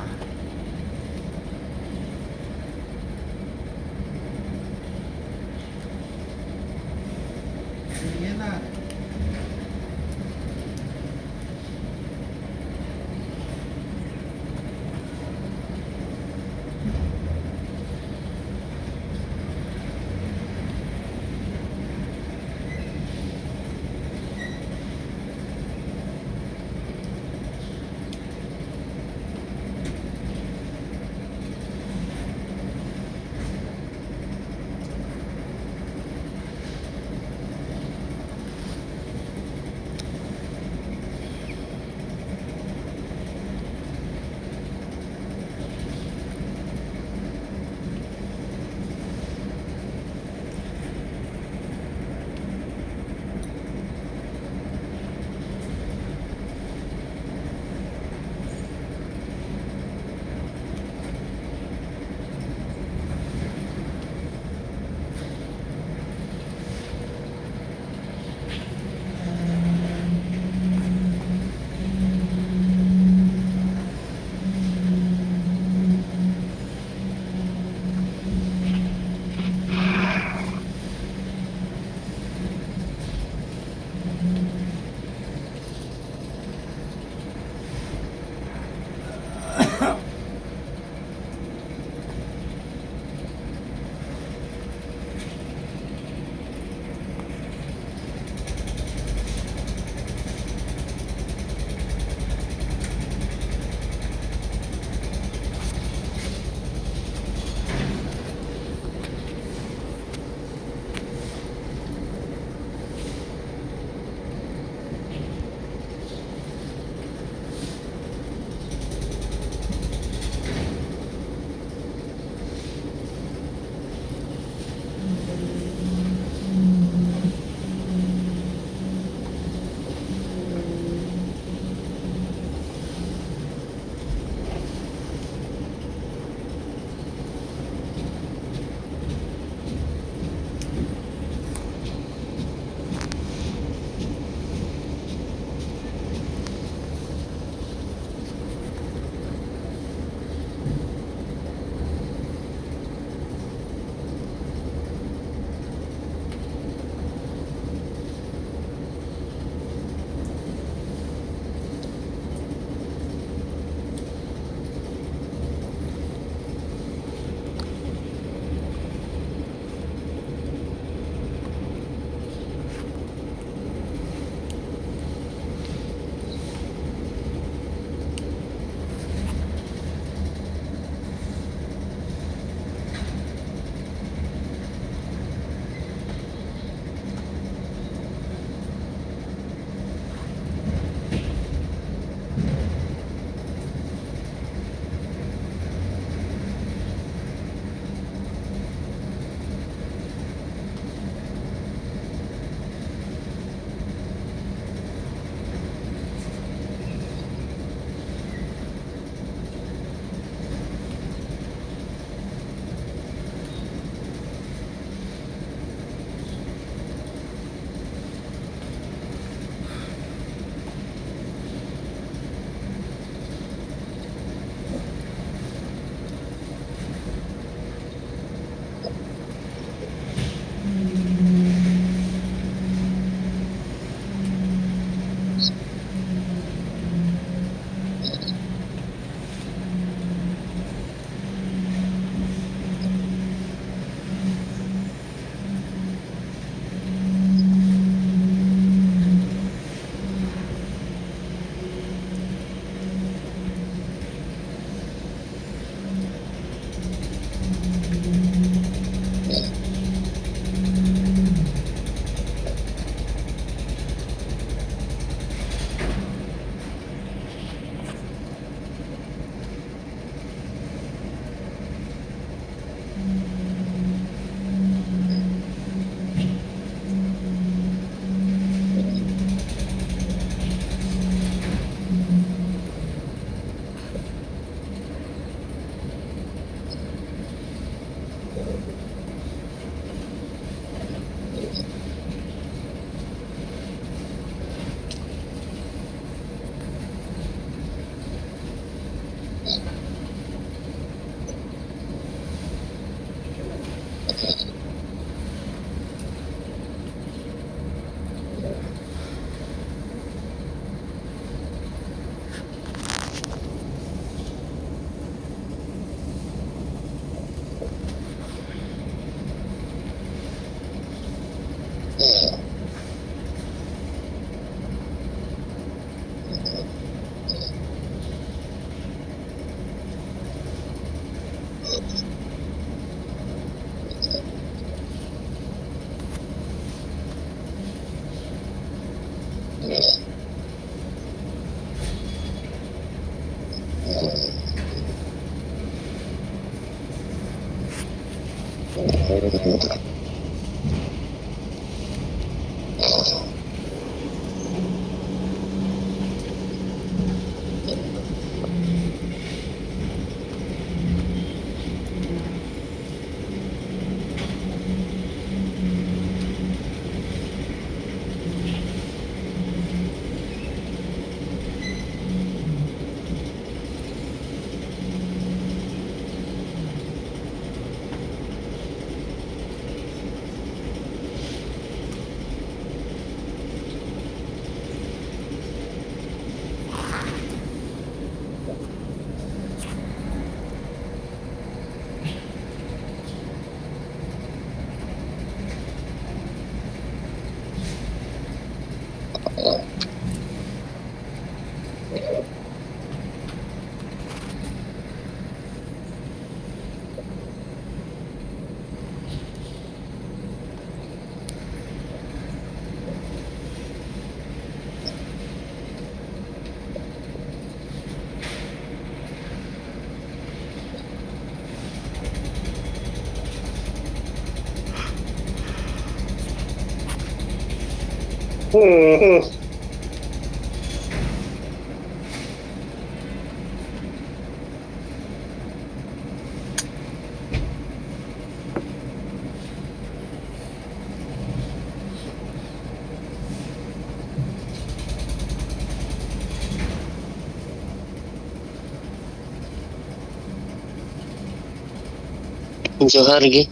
ᱡᱚᱦᱟᱨ ᱜᱮ᱾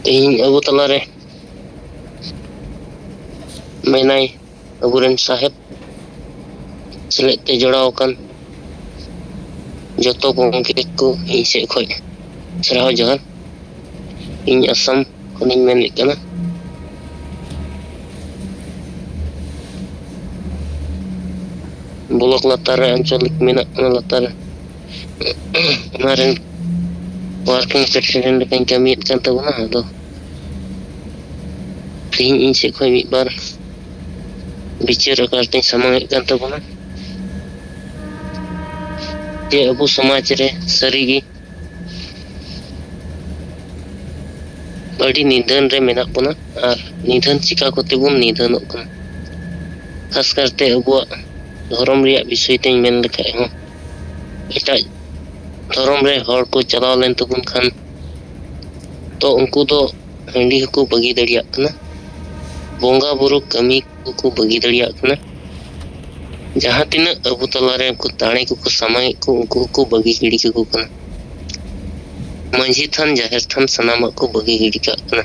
ᱛᱮᱦᱮᱧ ᱟᱵᱚ ᱛᱟᱞᱟᱨᱮ ᱢᱮᱱᱟᱭ ᱟᱵᱚᱨᱮᱱ ᱥᱟᱦᱮᱵ ᱥᱮᱞᱮᱫ ᱛᱮ ᱡᱚᱲᱟᱣ ᱟᱠᱟᱱ ᱡᱚᱛᱚ ᱜᱚᱢᱠᱮ ᱠᱚ ᱤᱧ ᱥᱮᱫ ᱠᱷᱚᱱ ᱥᱟᱨᱦᱟᱣ ᱡᱚᱦᱟᱨ᱾ ᱤᱧ ᱟᱥᱟᱢ ᱠᱷᱚᱱᱤᱧ ᱢᱮᱱᱮᱫ ᱠᱟᱱᱟ᱾ ᱵᱞᱚᱠ ᱞᱟᱛᱟᱨ ᱨᱮ ᱟᱧᱪᱚᱞᱤᱠ ᱢᱮᱱᱟᱜ ᱠᱟᱱᱟ, ᱞᱟᱛᱟᱨ ᱨᱮ᱾ ᱚᱱᱟ ᱨᱮᱱ ᱣᱟᱨᱠᱤᱝ ᱯᱨᱮᱥᱤᱰᱮᱱᱴ ᱞᱮᱠᱟᱧ ᱠᱟᱹᱢᱤᱭᱮᱫ ᱠᱟᱱ ᱛᱟᱵᱚᱱᱟ᱾ ᱟᱫᱚ ᱛᱮᱦᱮᱧ ᱤᱧ ᱥᱮᱫ ᱠᱷᱚᱱ ᱢᱤᱫ ᱵᱟᱨ ᱵᱤᱪᱟᱹᱨ ᱟᱠᱟᱨ ᱛᱮᱧ ᱥᱟᱢᱟᱝ ᱮᱫ ᱠᱟᱱ ᱛᱟᱵᱚᱱᱟ ᱡᱮ ᱟᱵᱚ ᱥᱚᱢᱟᱡᱽ ᱨᱮ ᱥᱟᱹᱨᱤᱜᱮ ᱟᱹᱰᱤ ᱱᱤᱫᱷᱟᱹᱱ ᱨᱮ ᱢᱮᱱᱟᱜ ᱵᱚᱱᱟ᱾ ᱟᱨ ᱱᱤᱫᱷᱟᱹᱱ ᱪᱤᱠᱟ ᱠᱚᱛᱮ ᱵᱚᱱ ᱱᱤᱫᱷᱟᱹᱱᱚᱜ ᱠᱟᱱᱟ? ᱠᱷᱟᱥ ᱠᱟᱨᱛᱮ ᱟᱵᱚᱣᱟᱜ ᱫᱷᱚᱨᱚᱢ ᱨᱮᱭᱟᱜ ᱵᱤᱥᱚᱭ ᱛᱮᱧ ᱢᱮᱱ ᱞᱮᱠᱷᱟᱡ ᱦᱚᱸ, ᱮᱴᱟᱜ ᱫᱷᱚᱨᱚᱢ ᱨᱮ ᱦᱚᱲ ᱠᱚ ᱪᱟᱞᱟᱣ ᱞᱮᱱ ᱛᱟᱵᱚᱱ ᱠᱷᱟᱱ, ᱛᱚ ᱩᱱᱠᱩ ᱫᱚ ᱦᱟᱺᱰᱤ ᱦᱚᱸᱠᱚ ᱵᱟᱹᱜᱤ ᱫᱟᱲᱮᱭᱟᱜ ᱠᱟᱱᱟ, ᱵᱚᱸᱜᱟ ᱵᱩᱨᱩ ᱠᱟᱹᱢᱤ ᱠᱚᱠᱚ ᱵᱟᱹᱜᱤ ᱫᱟᱲᱮᱭᱟᱜ ᱠᱟᱱᱟ᱾ ᱡᱟᱦᱟᱸ ᱛᱤᱱᱟᱹᱜ ᱟᱵᱚ ᱛᱟᱞᱟᱨᱮ ᱩᱱᱠᱩ ᱫᱟᱲᱮ ᱠᱚᱠᱚ ᱥᱟᱢᱟᱝᱮᱫ ᱠᱚ, ᱩᱱᱠᱩ ᱦᱚᱸᱠᱚ ᱵᱟᱹᱜᱤ ᱜᱤᱰᱤ ᱠᱟᱠᱚ ᱠᱟᱱᱟ᱾ ᱢᱟᱹᱡᱷᱤ ᱛᱷᱟᱱ, ᱡᱟᱦᱮᱨ ᱛᱷᱟᱱ, ᱥᱟᱱᱟᱢᱟᱜ ᱠᱚ ᱵᱟᱹᱜᱤ ᱜᱤᱰᱤ ᱠᱟᱜ ᱠᱟᱱᱟ᱾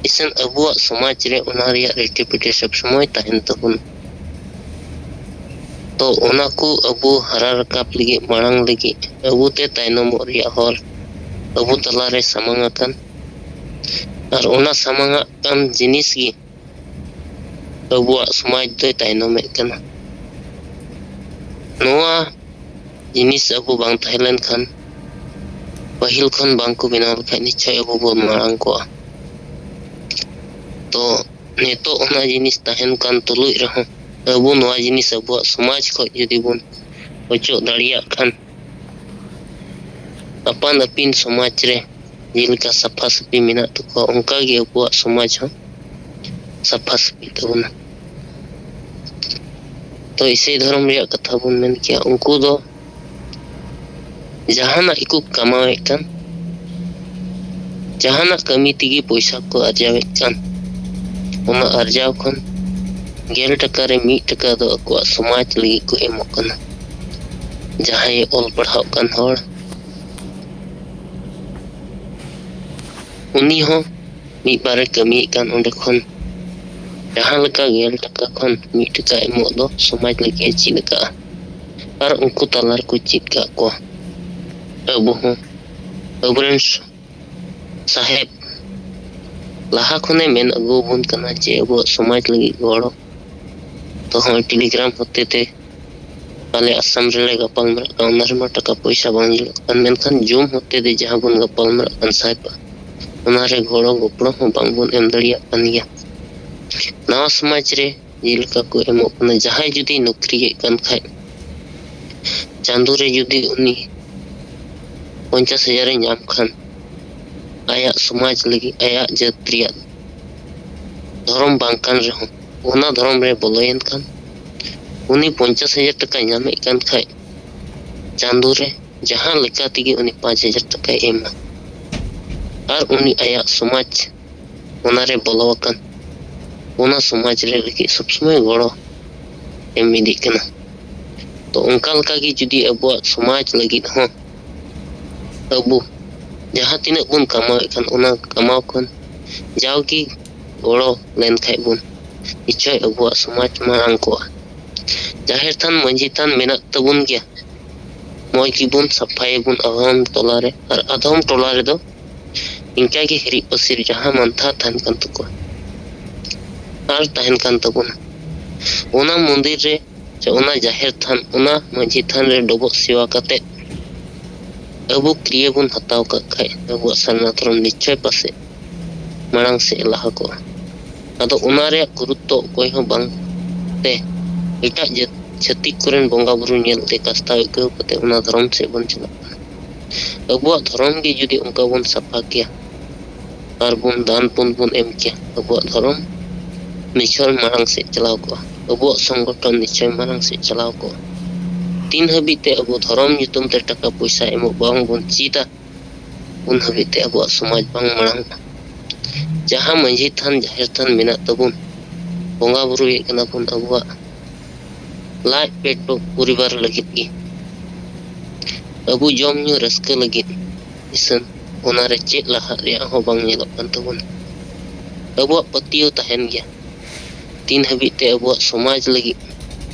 ᱤᱥᱟᱹᱱ ᱟᱵᱚᱣᱟᱜ ᱥᱚᱢᱟᱡᱽ ᱨᱮ ᱚᱱᱟ ᱨᱮᱭᱟᱜ ᱨᱮᱴᱤᱯᱤᱴᱤ ᱥᱚᱵ ᱥᱚᱢᱚᱭ ᱛᱟᱦᱮᱱ ᱛᱟᱵᱚᱱᱟ᱾ ᱛᱚ ᱚᱱᱟ ᱠᱚ ᱟᱵᱚ ᱦᱟᱨᱟ ᱨᱟᱠᱟᱵ ᱞᱟᱹᱜᱤᱫ, ᱢᱟᱲᱟᱝ ᱞᱟᱹᱜᱤᱫ, ᱟᱵᱚᱛᱮ ᱛᱟᱭᱱᱚᱢᱚᱜ ᱨᱮᱭᱟᱜ ᱦᱚᱨ ᱟᱵᱚ ᱛᱟᱞᱟᱨᱮ ᱥᱟᱢᱟᱝ ᱟᱠᱟᱱ, ᱟᱨ ᱚᱱᱟ ᱥᱟᱢᱟᱝ ᱟᱜ ᱠᱟᱱ ᱡᱤᱱᱤᱥ ᱜᱮ ᱟᱵᱚᱣᱟᱜ ᱥᱚᱢᱟᱡᱽ ᱫᱚᱭ ᱛᱟᱭᱱᱚᱢᱮᱫ ᱠᱟᱱᱟ᱾ ᱱᱚᱣᱟ ᱡᱤᱱᱤᱥ ᱟᱵᱚ ᱵᱟᱝ ᱛᱟᱦᱮᱸ ᱞᱮᱱᱠᱷᱟᱱ, ᱯᱟᱹᱦᱤᱞ ᱠᱷᱚᱱ ᱵᱟᱝ ᱠᱚ ᱵᱮᱱᱟᱣ ᱞᱮᱠᱷᱟᱱ, ᱱᱤᱥᱪᱚᱭ ᱟᱵᱚ ᱵᱚᱱ ᱢᱟᱲᱟᱝ ᱠᱚᱜᱼᱟ᱾ ᱛᱚ ᱱᱤᱛᱚᱜ ᱚᱱᱟ ᱡᱤᱱᱤᱥ ᱛᱟᱦᱮᱱ ᱠᱟᱱ ᱛᱩᱞᱩᱡ ᱨᱮᱦᱚᱸ, ᱟᱵᱚ ᱱᱚᱣᱟ ᱡᱤᱱᱤᱥ ᱟᱵᱚᱣᱟᱜ ᱥᱚᱢᱟᱡᱽ ᱠᱷᱚᱱ ᱡᱩᱫᱤ ᱵᱚᱱ ᱚᱪᱚᱜ ᱫᱟᱲᱮᱭᱟᱜ ᱠᱷᱟᱱ, ᱟᱯᱟᱱ ᱟᱹᱯᱤᱱ ᱥᱚᱢᱟᱡᱽ ᱨᱮ ᱡᱮᱞᱮᱠᱟ ᱥᱟᱯᱷᱟ ᱥᱟᱹᱯᱷᱤ ᱢᱮᱱᱟᱜ ᱛᱟᱠᱚᱣᱟ, ᱚᱱᱠᱟ ᱜᱮ ᱟᱵᱚᱣᱟᱜ ᱥᱚᱢᱟᱡᱽ ᱦᱚᱸ ᱥᱟᱯᱷᱟ ᱥᱟᱹᱯᱷᱤ ᱛᱟᱵᱚᱱᱟ᱾ ᱛᱚ ᱤᱥᱟᱹᱭ ᱫᱷᱚᱨᱚᱢ ᱨᱮᱭᱟᱜ ᱠᱟᱛᱷᱟ ᱵᱚᱱ ᱢᱮᱱ ᱠᱮᱭᱟ, ᱩᱱᱠᱩ ᱫᱚ ᱡᱟᱦᱟᱱᱟᱜ ᱜᱮᱠᱚ ᱠᱟᱢᱟᱣᱮᱫ ᱠᱟᱱ, ᱡᱟᱦᱟᱱᱟᱜ ᱠᱟᱹᱢᱤ ᱛᱮᱜᱮ ᱯᱚᱭᱥᱟ ᱠᱚ ᱟᱨᱡᱟᱣᱮᱫ ᱠᱟᱱ, ᱚᱱᱟ ᱟᱨᱡᱟᱣ ᱠᱷᱚᱱ ᱜᱮᱞ ᱴᱟᱠᱟ ᱨᱮ ᱢᱤᱫ ᱴᱟᱠᱟ ᱫᱚ ᱟᱠᱚᱣᱟᱜ ᱥᱚᱢᱟᱡᱽ ᱞᱟᱹᱜᱤᱫ ᱠᱚ ᱮᱢᱚᱜ ᱠᱟᱱᱟ᱾ ᱡᱟᱦᱟᱸᱭ ᱚᱞ ᱯᱟᱲᱦᱟᱣ ᱠᱟᱱ ᱦᱚᱲ, ᱩᱱᱤ ᱦᱚᱸ ᱢᱤᱫ ᱵᱟᱨᱮ ᱠᱟᱹᱢᱤᱭᱮᱫ ᱠᱟᱱ, ᱚᱸᱰᱮ ᱠᱷᱚᱱ ᱡᱟᱦᱟᱸ ᱞᱮᱠᱟ ᱜᱮᱞ ᱴᱟᱠᱟ ᱠᱷᱚᱱ ᱢᱤᱫ ᱴᱟᱠᱟ ᱮᱢᱚᱜ ᱫᱚ ᱥᱚᱢᱟᱡᱽ ᱞᱟᱹᱜᱤᱫ ᱮ ᱪᱮᱫ ᱟᱠᱟᱫᱼᱟ᱾ ᱟᱨ ᱩᱱᱠᱩ ᱛᱟᱞᱟ ᱨᱮᱠᱚ ᱪᱮᱫ ᱠᱟᱜ ᱠᱚᱣᱟ᱾ ᱟᱵᱚ ᱦᱚᱸ ᱟᱵᱚᱨᱮᱱ ᱥᱟᱦᱮᱵᱽ ᱞᱟᱦᱟ ᱠᱷᱚᱱᱮ ᱢᱮᱱ ᱟᱹᱜᱩ ᱟᱵᱚᱱ ᱠᱟᱱᱟ ᱡᱮ ᱟᱵᱚᱣᱟᱜ ᱥᱚᱢᱟᱡᱽ ᱞᱟᱹᱜᱤᱫ ᱜᱚᱲᱚ᱾ ᱛᱚ ᱦᱚᱸᱜᱼᱚᱭ ᱴᱮᱞᱤᱜᱨᱟᱢ ᱦᱚᱛᱮ ᱛᱮ ᱟᱞᱮ ᱟᱥᱟᱢ ᱨᱮᱞᱮ ᱜᱟᱯᱟᱞ ᱢᱟᱨᱟᱜ ᱠᱟᱱᱟ, ᱚᱱᱟ ᱨᱮᱢᱟ ᱴᱟᱠᱟ ᱯᱚᱭᱥᱟ ᱵᱟᱝ ᱧᱮᱞᱚᱜ ᱠᱟᱱ, ᱢᱮᱱᱠᱷᱟᱱ ᱡᱩᱢ ᱦᱚᱛᱮ ᱛᱮ ᱡᱟᱦᱟᱸ ᱵᱚᱱ ᱜᱟᱯᱟᱞ ᱢᱟᱨᱟᱜ ᱠᱟᱱ ᱥᱟᱦᱮᱵᱽ, ᱚᱱᱟ ᱨᱮ ᱜᱚᱲᱚ ᱜᱚᱯᱚᱲᱚ ᱦᱚᱸ ᱵᱟᱝ ᱵᱚᱱ ᱮᱢ ᱫᱟᱲᱮᱭᱟᱜ ᱠᱟᱱ ᱜᱮᱭᱟ᱾ ᱱᱟᱣᱟ ᱥᱚᱢᱟᱡᱽ ᱨᱮ ᱡᱮᱞᱮᱠᱟ ᱠᱚ ᱮᱢᱚᱜ ᱠᱟᱱᱟ, ᱡᱟᱦᱟᱸᱭ ᱡᱩᱫᱤ ᱱᱚᱠᱨᱤᱭᱮᱫ ᱠᱟᱱ ᱠᱷᱟᱡ, ᱪᱟᱸᱫᱳ ᱨᱮ ᱡᱩᱫᱤ ᱩᱱᱤ ᱯᱚᱧᱪᱟᱥ ᱦᱟᱡᱟᱨ ᱮ ᱧᱟᱢ ᱠᱷᱟᱱ, ᱟᱭᱟᱜ ᱥᱚᱢᱟᱡᱽ ᱞᱟᱹᱜᱤᱫ, ᱟᱭᱟᱜ ᱡᱟᱹᱛ ᱨᱮᱭᱟᱜ ᱫᱷᱚᱨᱚᱢ ᱵᱟᱝ ᱠᱟᱱ ᱨᱮᱦᱚᱸ, ᱚᱱᱟ ᱫᱷᱚᱨᱚᱢ ᱨᱮ ᱵᱚᱞᱚᱭᱮᱱ ᱠᱷᱟᱱ, ᱩᱱᱤ ᱯᱚᱧᱪᱟᱥ ᱦᱟᱡᱟᱨ ᱴᱟᱠᱟᱭ ᱧᱟᱢᱮᱫ ᱠᱟᱱ ᱠᱷᱟᱡ ᱪᱟᱸᱫᱳ ᱨᱮ, ᱡᱟᱦᱟᱸ ᱞᱮᱠᱟ ᱛᱮᱜᱮ ᱩᱱᱤ ᱯᱟᱸᱪ ᱦᱟᱡᱟᱨ ᱴᱟᱠᱟᱭ ᱮᱢᱟ᱾ ᱟᱨ ᱩᱱᱤ ᱟᱭᱟᱜ ᱥᱚᱢᱟᱡᱽ, ᱚᱱᱟᱨᱮ ᱵᱚᱞᱚ ᱟᱠᱟᱱ, ᱚᱱᱟ ᱥᱚᱢᱟᱡᱽ ᱨᱮ ᱞᱟᱹᱜᱤᱫ ᱥᱚᱵ ᱥᱚᱢᱚᱭ ᱜᱚᱲᱚ ᱮᱢ ᱤᱫᱤᱜ ᱠᱟᱱᱟ᱾ ᱛᱚ ᱚᱱᱠᱟ ᱞᱮᱠᱟᱜᱮ ᱡᱩᱫᱤ ᱟᱵᱚᱣᱟᱜ ᱥᱚᱢᱟᱡᱽ ᱞᱟᱹᱜᱤᱫ ᱦᱚᱸ ᱟᱵᱚ ᱡᱟᱦᱟᱸ ᱛᱤᱱᱟᱹᱜ ᱵᱚᱱ ᱠᱟᱢᱟᱣᱮᱫ ᱠᱟᱱ, ᱚᱱᱟ ᱠᱟᱢᱟᱣ ᱠᱷᱚᱱ ᱡᱟᱣᱜᱮ ᱜᱚᱲᱚ ᱞᱮᱱᱠᱷᱟᱡ ᱵᱚᱱ, ᱱᱤᱥᱪᱚᱭ ᱟᱵᱚᱣᱟᱜ ᱥᱚᱢᱟᱡᱽ ᱢᱟᱲᱟᱝ ᱠᱚᱜᱼᱟ᱾ ᱡᱟᱦᱮᱨ ᱛᱷᱟᱱ, ᱢᱟᱹᱡᱷᱤ ᱛᱷᱟᱱ ᱢᱮᱱᱟᱜ ᱛᱟᱵᱚᱱ ᱜᱮᱭᱟ, ᱢᱚᱡᱽ ᱜᱮᱵᱚᱱ ᱥᱟᱯᱷᱟᱭᱟᱵᱚᱱ ᱟᱫᱷᱚᱢ ᱴᱚᱞᱟ ᱨᱮ, ᱟᱨ ᱟᱫᱷᱚᱢ ᱴᱚᱞᱟ ᱨᱮᱫᱚ ᱤᱱᱠᱟᱜᱮ ᱦᱤᱨᱤᱡ ᱯᱟᱹᱥᱤᱨ ᱡᱟᱦᱟᱸ ᱢᱟᱱᱛᱷᱟ ᱛᱟᱦᱮᱱ ᱠᱟᱱ ᱛᱟᱠᱚᱣᱟ ᱟᱨ ᱛᱟᱦᱮᱱ ᱠᱟᱱ ᱛᱟᱵᱚᱱᱟ᱾ ᱚᱱᱟ ᱢᱚᱱᱫᱤᱨ ᱨᱮ ᱥᱮ ᱚᱱᱟ ᱡᱟᱦᱮᱨ ᱛᱷᱟᱱ, ᱚᱱᱟ ᱢᱟᱹᱡᱷᱤ ᱛᱷᱟᱱ ᱨᱮ ᱰᱚᱵᱚᱜ ᱥᱮᱵᱟ ᱠᱟᱛᱮ ᱟᱵᱚ ᱠᱨᱤᱭᱟᱹ ᱵᱚᱱ ᱦᱟᱛᱟᱣ ᱠᱟᱜ ᱠᱷᱟᱡ, ᱟᱵᱚᱣᱟᱜ ᱥᱟᱨᱱᱟ ᱫᱷᱚᱨᱚᱢ ᱱᱤᱥᱪᱚᱭ ᱯᱟᱥᱮᱡ ᱢᱟᱲᱟᱝ ᱥᱮᱫ ᱞᱟᱦᱟ ᱠᱚᱜᱼᱟ᱾ ᱟᱫᱚ ᱚᱱᱟ ᱨᱮᱭᱟᱜ ᱜᱩᱨᱩᱛᱛᱚ ᱚᱠᱚᱭ ᱦᱚᱸ ᱵᱟᱝ ᱛᱮ, ᱮᱴᱟᱜ ᱡᱟᱹᱛ ᱪᱷᱟᱹᱛᱤᱠ ᱠᱚᱨᱮᱱ ᱵᱚᱸᱜᱟ ᱵᱩᱨᱩ ᱧᱮᱞ ᱛᱮ ᱠᱟᱥᱛᱟᱣ ᱟᱹᱭᱠᱟᱹᱣ ᱠᱟᱛᱮ ᱚᱱᱟ ᱫᱷᱚᱨᱚᱢ ᱥᱮᱫ ᱵᱚᱱ ᱪᱟᱞᱟᱜ ᱠᱟᱱᱟ᱾ ᱟᱵᱚᱣᱟᱜ ᱫᱷᱚᱨᱚᱢ ᱜᱮ ᱡᱩᱫᱤ ᱚᱱᱠᱟ ᱵᱚᱱ ᱥᱟᱯᱷᱟ ᱠᱮᱭᱟ ᱟᱨ ᱵᱚᱱ ᱫᱟᱱ ᱯᱩᱱ ᱵᱚᱱ ᱮᱢ ᱠᱮᱭᱟ, ᱟᱵᱚᱣᱟᱜ ᱫᱷᱚᱨᱚᱢ ᱱᱤᱥᱪᱚᱭ ᱢᱟᱲᱟᱝ ᱥᱮᱫ ᱪᱟᱞᱟᱣ ᱠᱚᱜᱼᱟ, ᱟᱵᱚᱣᱟᱜ ᱥᱚᱝᱜᱚᱴᱷᱚᱱ ᱱᱤᱥᱪᱚᱭ ᱢᱟᱲᱟᱝ ᱥᱮᱫ ᱪᱟᱞᱟᱣ ᱠᱚᱜᱼᱟ᱾ ᱛᱤᱱ ᱦᱟᱹᱵᱤᱡ ᱛᱮ ᱟᱵᱚ ᱫᱷᱚᱨᱚᱢ ᱧᱩᱛᱩᱢ ᱛᱮ ᱴᱟᱠᱟ ᱯᱚᱭᱥᱟ ᱮᱢᱚᱜ ᱵᱟᱝ ᱵᱚᱱ ᱪᱮᱫᱟ, ᱩᱱ ᱦᱟᱹᱵᱤᱡ ᱛᱮ ᱟᱵᱚᱣᱟᱜ ᱥᱚᱢᱟᱡᱽ ᱵᱟᱝ ᱢᱟᱲᱟᱝ ᱚᱜᱼᱟ᱾ ᱡᱟᱦᱟᱸ ᱢᱟᱹᱡᱷᱤ ᱛᱷᱟᱱ, ᱡᱟᱦᱮᱨ ᱛᱷᱟᱱ ᱢᱮᱱᱟᱜ ᱛᱟᱵᱚᱱ, ᱵᱚᱸᱜᱟ ᱵᱩᱨᱩᱭᱮᱫ ᱠᱟᱱᱟ ᱵᱚᱱ ᱟᱵᱚᱣᱟᱜ ᱞᱟᱡ ᱯᱮᱴ ᱯᱚᱨᱤᱵᱟᱨ ᱞᱟᱹᱜᱤᱫ ᱜᱮ, ᱟᱵᱚ ᱡᱚᱢ ᱧᱩ ᱨᱟᱹᱥᱠᱟᱹ ᱞᱟᱹᱜᱤᱫ ᱤᱥᱤᱱ, ᱚᱱᱟᱨᱮ ᱪᱮᱫ ᱞᱟᱦᱟᱜ ᱨᱮᱭᱟᱜ ᱦᱚᱸ ᱵᱟᱝ ᱧᱮᱞᱚᱜ ᱠᱟᱱ ᱛᱟᱵᱚᱱᱟ᱾ ᱟᱵᱚᱣᱟᱜ ᱯᱟᱹᱛᱭᱟᱹᱣ ᱛᱟᱦᱮᱱ ᱜᱮᱭᱟ, ᱛᱤᱱ ᱦᱟᱹᱵᱤᱡ ᱛᱮ ᱟᱵᱚᱣᱟᱜ ᱥᱚᱢᱟᱡᱽ ᱞᱟᱹᱜᱤᱫ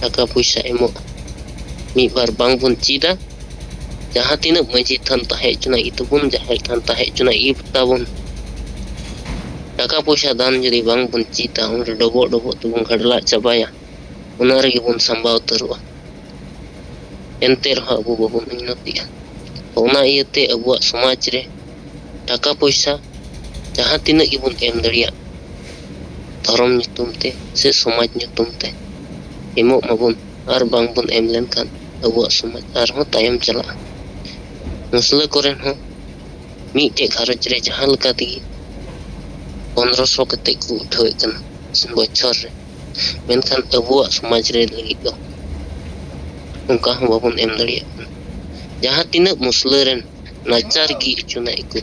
ᱴᱟᱠᱟ ᱯᱚᱭᱥᱟ ᱮᱢᱚᱜ ᱢᱤᱫ ᱵᱟᱨ ᱵᱟᱝ ᱵᱚᱱ ᱪᱮᱫᱟ᱾ ᱡᱟᱦᱟᱸ ᱛᱤᱱᱟᱹᱜ ᱢᱟᱹᱡᱷᱤ ᱛᱷᱟᱱ ᱛᱟᱦᱮᱸ ᱦᱚᱪᱚᱱᱟᱜ ᱜᱮ ᱛᱟᱵᱚᱱ, ᱡᱟᱦᱮᱨ ᱛᱷᱟᱱ ᱛᱟᱦᱮᱸ ᱦᱚᱪᱚᱱᱟᱜ ᱜᱮ ᱛᱟᱵᱚᱱ, ᱴᱟᱠᱟ ᱯᱚᱭᱥᱟ ᱫᱟᱱ ᱡᱩᱫᱤ ᱵᱟᱝ ᱵᱚᱱ ᱪᱮᱫᱟ, ᱩᱱᱨᱮ ᱰᱚᱵᱚᱜ ᱰᱚᱵᱚᱜ ᱛᱮᱵᱚᱱ ᱜᱷᱟᱰᱞᱟᱜ ᱪᱟᱵᱟᱭᱟ, ᱚᱱᱟ ᱨᱮᱜᱮ ᱵᱚᱱ ᱥᱟᱢᱵᱟᱣ ᱩᱛᱟᱹᱨᱚᱜᱼᱟ᱾ ᱮᱱᱛᱮ ᱨᱮᱦᱚᱸ ᱟᱵᱚ ᱵᱟᱵᱚᱱ ᱩᱱᱱᱚᱛᱤᱜᱼᱟ᱾ ᱚᱱᱟ ᱤᱭᱟᱹᱛᱮ ᱟᱵᱚᱣᱟᱜ ᱥᱚᱢᱟᱡᱽ ᱨᱮ ᱴᱟᱠᱟ ᱯᱚᱭᱥᱟ ᱡᱟᱦᱟᱸ ᱛᱤᱱᱟᱹᱜ ᱜᱮᱵᱚᱱ ᱮᱢ ᱫᱟᱲᱮᱭᱟᱜ, ᱫᱷᱚᱨᱚᱢ ᱧᱩᱛᱩᱢ ᱛᱮ ᱥᱮ ᱥᱚᱢᱟᱡᱽ ᱧᱩᱛᱩᱢ ᱛᱮ ᱮᱢᱚᱜ ᱢᱟᱵᱚᱱ, ᱟᱨ ᱵᱟᱝ ᱵᱚᱱ ᱮᱢ ᱞᱮᱱᱠᱷᱟᱱ ᱟᱵᱚᱣᱟᱜ ᱥᱚᱢᱟᱡᱽ ᱟᱨᱦᱚᱸ ᱛᱟᱭᱚᱢ ᱪᱟᱞᱟᱜᱼᱟ᱾ ᱢᱩᱥᱞᱟᱹ ᱠᱚᱨᱮᱱ ᱦᱚᱸ ᱢᱤᱫᱴᱮᱡ ᱜᱷᱟᱨᱚᱸᱡᱽ ᱨᱮ ᱡᱟᱦᱟᱸ ᱞᱮᱠᱟ ᱛᱮᱜᱮ ᱯᱚᱱᱨᱚᱥᱚ ᱠᱟᱛᱮ ᱠᱚ ᱩᱴᱷᱟᱹᱣᱮᱫ ᱠᱟᱱᱟ ᱵᱚᱪᱷᱚᱨ ᱨᱮ, ᱢᱮᱱᱠᱷᱟᱱ ᱟᱵᱚᱣᱟᱜ ᱥᱚᱢᱟᱡᱽ ᱨᱮ ᱞᱟᱹᱜᱤᱫ ᱫᱚ ᱚᱱᱠᱟ ᱦᱚᱸ ᱵᱟᱵᱚᱱ ᱮᱢ ᱫᱟᱲᱮᱭᱟᱜ ᱠᱟᱱᱟ᱾ ᱡᱟᱦᱟᱸ ᱛᱤᱱᱟᱹᱜ ᱢᱩᱥᱞᱟᱹ ᱨᱮᱱ ᱱᱟᱪᱟᱨ ᱜᱮ ᱦᱚᱪᱚᱱᱟᱜ ᱠᱚ,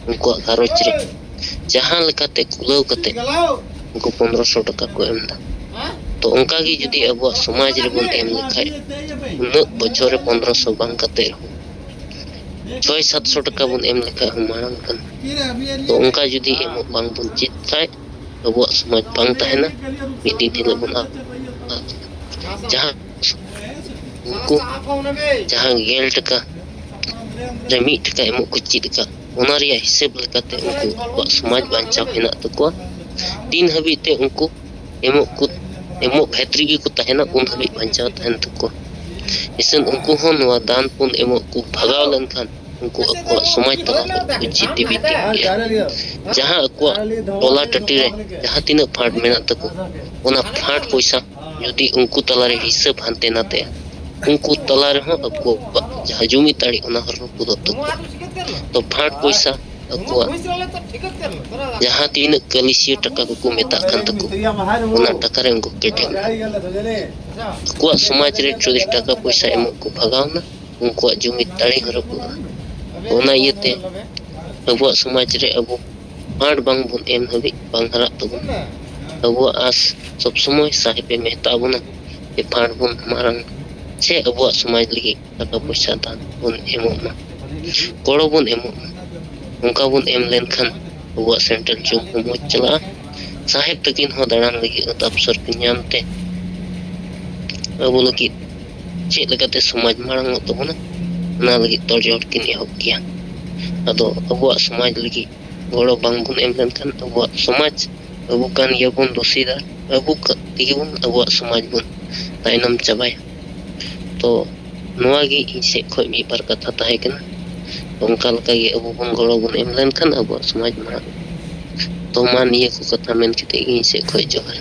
ᱩᱱᱠᱩᱣᱟᱜ ᱜᱷᱟᱨᱚᱸᱡᱽ ᱨᱮ ᱡᱟᱦᱟᱸ ᱞᱮᱠᱟᱛᱮ ᱠᱩᱞᱟᱹᱣ ᱠᱟᱛᱮ ᱩᱱᱠᱩ ᱯᱚᱱᱨᱚᱥᱚ ᱴᱟᱠᱟ ᱠᱚ ᱮᱢ ᱮᱫᱟ᱾ ᱛᱚ ᱚᱱᱠᱟ ᱜᱮ ᱡᱩᱫᱤ ᱟᱵᱚᱣᱟᱜ ᱥᱚᱢᱟᱡᱽ ᱨᱮᱵᱚᱱ ᱮᱢ ᱞᱮᱠᱷᱟᱡ, ᱩᱱᱟᱹᱜ ᱵᱚᱪᱷᱚᱨ ᱨᱮ ᱯᱚᱱᱨᱚᱥᱚ ᱵᱟᱝ ᱠᱟᱛᱮ ᱨᱮᱦᱚᱸ ᱪᱷᱚᱭ ᱥᱟᱛᱥᱚ ᱴᱟᱠᱟ ᱵᱚᱱ ᱮᱢ ᱞᱮᱠᱷᱟᱡ ᱦᱚᱸ ᱢᱟᱲᱟᱝ ᱠᱟᱱᱟ᱾ ᱛᱚ ᱚᱱᱠᱟ ᱡᱩᱫᱤ ᱮᱢᱚᱜ ᱵᱟᱝ ᱵᱚᱱ ᱪᱮᱫ ᱠᱷᱟᱡ, ᱟᱵᱚᱣᱟᱜ ᱥᱚᱢᱟᱡᱽ ᱵᱟᱝ ᱛᱟᱦᱮᱱᱟ, ᱢᱤᱫ ᱫᱤᱱ ᱦᱤᱞᱳᱜ ᱵᱚᱱ ᱟᱫ᱾ ᱡᱟᱦᱟᱸ ᱩᱱᱠᱩ ᱡᱟᱦᱟᱸ ᱜᱮᱞ ᱴᱟᱠᱟ ᱨᱮ ᱢᱤᱫ ᱴᱟᱠᱟ ᱮᱢᱚᱜ ᱠᱚ ᱪᱮᱫ ᱟᱠᱟᱫ, ᱚᱱᱟ ᱨᱮᱭᱟᱜ ᱦᱤᱥᱟᱹᱵ ᱞᱮᱠᱟᱛᱮ ᱩᱱᱠᱩ ᱟᱠᱚᱣᱟᱜ ᱥᱚᱢᱟᱡᱽ ᱵᱟᱧᱪᱟᱣ ᱦᱮᱱᱟᱜ ᱛᱟᱠᱚᱣᱟ᱾ ᱛᱤᱱ ᱦᱟᱹᱵᱤᱡ ᱛᱮ ᱩᱱᱠᱩ ᱮᱢᱚᱜ ᱠᱚ, ᱮᱢᱚᱜ ᱵᱷᱮᱛ ᱨᱮᱜᱮ ᱠᱚ ᱛᱟᱦᱮᱱᱟ, ᱩᱱ ᱦᱟᱹᱵᱤᱡ ᱵᱟᱧᱪᱟᱣ ᱛᱟᱦᱮᱱ ᱛᱟᱠᱚᱣᱟ᱾ ᱤᱥᱤᱱ ᱩᱱᱠᱩ ᱦᱚᱸ ᱱᱚᱣᱟ ᱫᱟᱱ ᱯᱩᱱ ᱮᱢᱚᱜ ᱠᱚ ᱵᱷᱟᱜᱟᱣ ᱞᱮᱱᱠᱷᱟᱱ, ᱩᱱᱠᱩ ᱟᱠᱚᱣᱟᱜ ᱥᱚᱢᱟᱡᱽ ᱛᱟᱞᱟ ᱠᱷᱚᱱ ᱠᱚ ᱪᱮᱫ ᱤᱫᱤ ᱠᱮᱫ ᱜᱮᱭᱟ᱾ ᱡᱟᱦᱟᱸ ᱟᱠᱚᱣᱟᱜ ᱴᱚᱞᱟ ᱴᱟᱺᱰᱤ ᱨᱮ ᱡᱟᱦᱟᱸ ᱛᱤᱱᱟᱹᱜ ᱯᱷᱟᱸᱰ ᱢᱮᱱᱟᱜ ᱛᱟᱠᱚ, ᱚᱱᱟ ᱯᱷᱟᱸᱰ ᱯᱚᱭᱥᱟ ᱡᱩᱫᱤ ᱩᱱᱠᱩ ᱛᱟᱞᱟᱨᱮ ᱦᱤᱥᱟᱹᱵ ᱦᱟᱱᱛᱮ ᱱᱟᱛᱮᱜᱼᱟ, ᱩᱱᱠᱩ ᱛᱟᱞᱟ ᱨᱮᱦᱚᱸ ᱟᱠᱚᱣᱟᱜ ᱡᱟᱦᱟᱸ ᱡᱩᱢᱤᱫ ᱫᱟᱲᱮ, ᱚᱱᱟ ᱦᱚᱸ ᱨᱟᱹᱯᱩᱫᱚᱜ ᱛᱟᱠᱚᱣᱟ᱾ ᱛᱚ ᱯᱷᱟᱸᱰ ᱯᱚᱭᱥᱟ ᱟᱠᱚᱣᱟᱜ ᱡᱟᱦᱟᱸ ᱛᱤᱱᱟᱹᱜ ᱠᱟᱹᱞᱤᱥᱤᱭᱟᱹ ᱴᱟᱠᱟ ᱠᱚᱠᱚ ᱢᱮᱛᱟᱜ ᱠᱟᱱ ᱛᱟᱠᱚ, ᱚᱱᱟ ᱴᱟᱠᱟ ᱨᱮ ᱩᱱᱠᱩ ᱠᱮᱴᱮᱡ ᱮᱱᱟ᱾ ᱟᱠᱚᱣᱟᱜ ᱥᱚᱢᱟᱡᱽ ᱨᱮ ᱡᱩᱫᱤ ᱴᱟᱠᱟ ᱯᱚᱭᱥᱟ ᱮᱢᱚᱜ ᱠᱚ ᱵᱷᱟᱜᱟᱣ ᱮᱱᱟ, ᱩᱱᱠᱩᱣᱟᱜ ᱡᱩᱢᱤᱫ ᱫᱟᱲᱮ ᱦᱚᱸ ᱨᱟᱹᱯᱩᱫ ᱮᱱᱟ᱾ ᱚᱱᱟ ᱤᱭᱟᱹᱛᱮ ᱟᱵᱚᱣᱟᱜ ᱥᱚᱢᱟᱡᱽ ᱨᱮ ᱟᱵᱚ ᱯᱷᱟᱸᱰ ᱵᱟᱝ ᱵᱚᱱ ᱮᱢ ᱦᱟᱹᱵᱤᱡ ᱵᱟᱝ ᱦᱟᱨᱟᱜ ᱛᱟᱵᱚᱱᱟ᱾ ᱟᱵᱚᱣᱟᱜ ᱟᱸᱥ ᱥᱚᱵ ᱥᱚᱢᱚᱭ ᱥᱟᱦᱮᱵ ᱮ ᱢᱮᱛᱟ ᱵᱚᱱᱟ ᱡᱮ ᱯᱷᱟᱸᱰ ᱵᱚᱱ ᱢᱟᱨᱟᱝ ᱥᱮ ᱟᱵᱚᱣᱟᱜ ᱥᱚᱢᱟᱡᱽ ᱞᱟᱹᱜᱤᱫ ᱴᱟᱠᱟ ᱯᱚᱭᱥᱟ ᱫᱟᱱ ᱵᱚᱱ ᱮᱢᱚᱜ ᱢᱟ, ᱜᱚᱲᱚ ᱵᱚᱱ ᱮᱢᱚᱜ ᱢᱟ᱾ ᱚᱱᱠᱟ ᱵᱚᱱ ᱮᱢ ᱞᱮᱱᱠᱷᱟᱱ ᱟᱵᱚᱣᱟᱜ ᱥᱮᱱᱴᱨᱟᱞ ᱡᱚᱢ ᱦᱚᱸ ᱢᱚᱡᱽ ᱪᱟᱞᱟᱜᱼᱟ᱾ ᱥᱟᱦᱮᱵ ᱛᱟᱹᱠᱤᱱ ᱦᱚᱸ ᱫᱟᱬᱟᱱ ᱞᱟᱹᱜᱤᱫ ᱚᱛ ᱚᱯᱥᱚᱨ ᱠᱤᱱ ᱧᱟᱢ ᱛᱮ ᱟᱵᱚ ᱞᱟᱹᱜᱤᱫ ᱪᱮᱫ ᱞᱮᱠᱟᱛᱮ ᱥᱚᱢᱟᱡᱽ ᱢᱟᱲᱟᱝ ᱚᱜ ᱛᱟᱵᱚᱱᱟ, ᱚᱱᱟ ᱞᱟᱹᱜᱤᱫ ᱛᱚᱲᱡᱚᱲ ᱠᱤᱱ ᱮᱦᱚᱵ ᱠᱮᱭᱟ᱾ ᱟᱫᱚ ᱟᱵᱚᱣᱟᱜ ᱥᱚᱢᱟᱡᱽ ᱞᱟᱹᱜᱤᱫ ᱜᱚᱲᱚ ᱵᱟᱝ ᱵᱚᱱ ᱮᱢ ᱞᱮᱱᱠᱷᱟᱱ ᱟᱵᱚᱣᱟᱜ ᱥᱚᱢᱟᱡᱽ, ᱟᱵᱚ ᱠᱟᱱ ᱜᱮᱭᱟᱵᱚᱱ ᱫᱳᱥᱤᱫᱟᱨ, ᱟᱵᱚ ᱠᱟ-, ᱛᱮᱜᱮ ᱵᱚᱱ ᱟᱵᱚᱣᱟᱜ ᱥᱚᱢᱟᱡᱽ ᱵᱚᱱ ᱛᱟᱭᱱᱚᱢ ᱪᱟᱵᱟᱭᱟ᱾ ᱛᱚ ᱱᱚᱣᱟ ᱜᱮ ᱤᱧ ᱥᱮᱫ ᱠᱷᱚᱱ ᱢᱤᱫ ᱵᱟᱨ ᱠᱟᱛᱷᱟ ᱛᱟᱦᱮᱸ ᱠᱟᱱᱟ᱾ ᱚᱱᱠᱟ ᱞᱮᱠᱟ ᱜᱮ ᱟᱵᱚ ᱵᱚᱱ ᱜᱚᱲᱚ ᱵᱚᱱ ᱮᱢ ᱞᱮᱱᱠᱷᱟᱱ ᱟᱵᱚᱣᱟᱜ ᱥᱚᱢᱟᱡᱽ ᱢᱟᱲᱟᱝ᱾ ᱛᱚ ᱢᱟ ᱱᱤᱭᱟᱹ ᱠᱚ ᱠᱟᱛᱷᱟ ᱢᱮᱱ ᱠᱟᱛᱮ ᱜᱮ ᱤᱧ ᱥᱮᱫ ᱠᱷᱚᱱ ᱡᱚᱦᱟᱨ᱾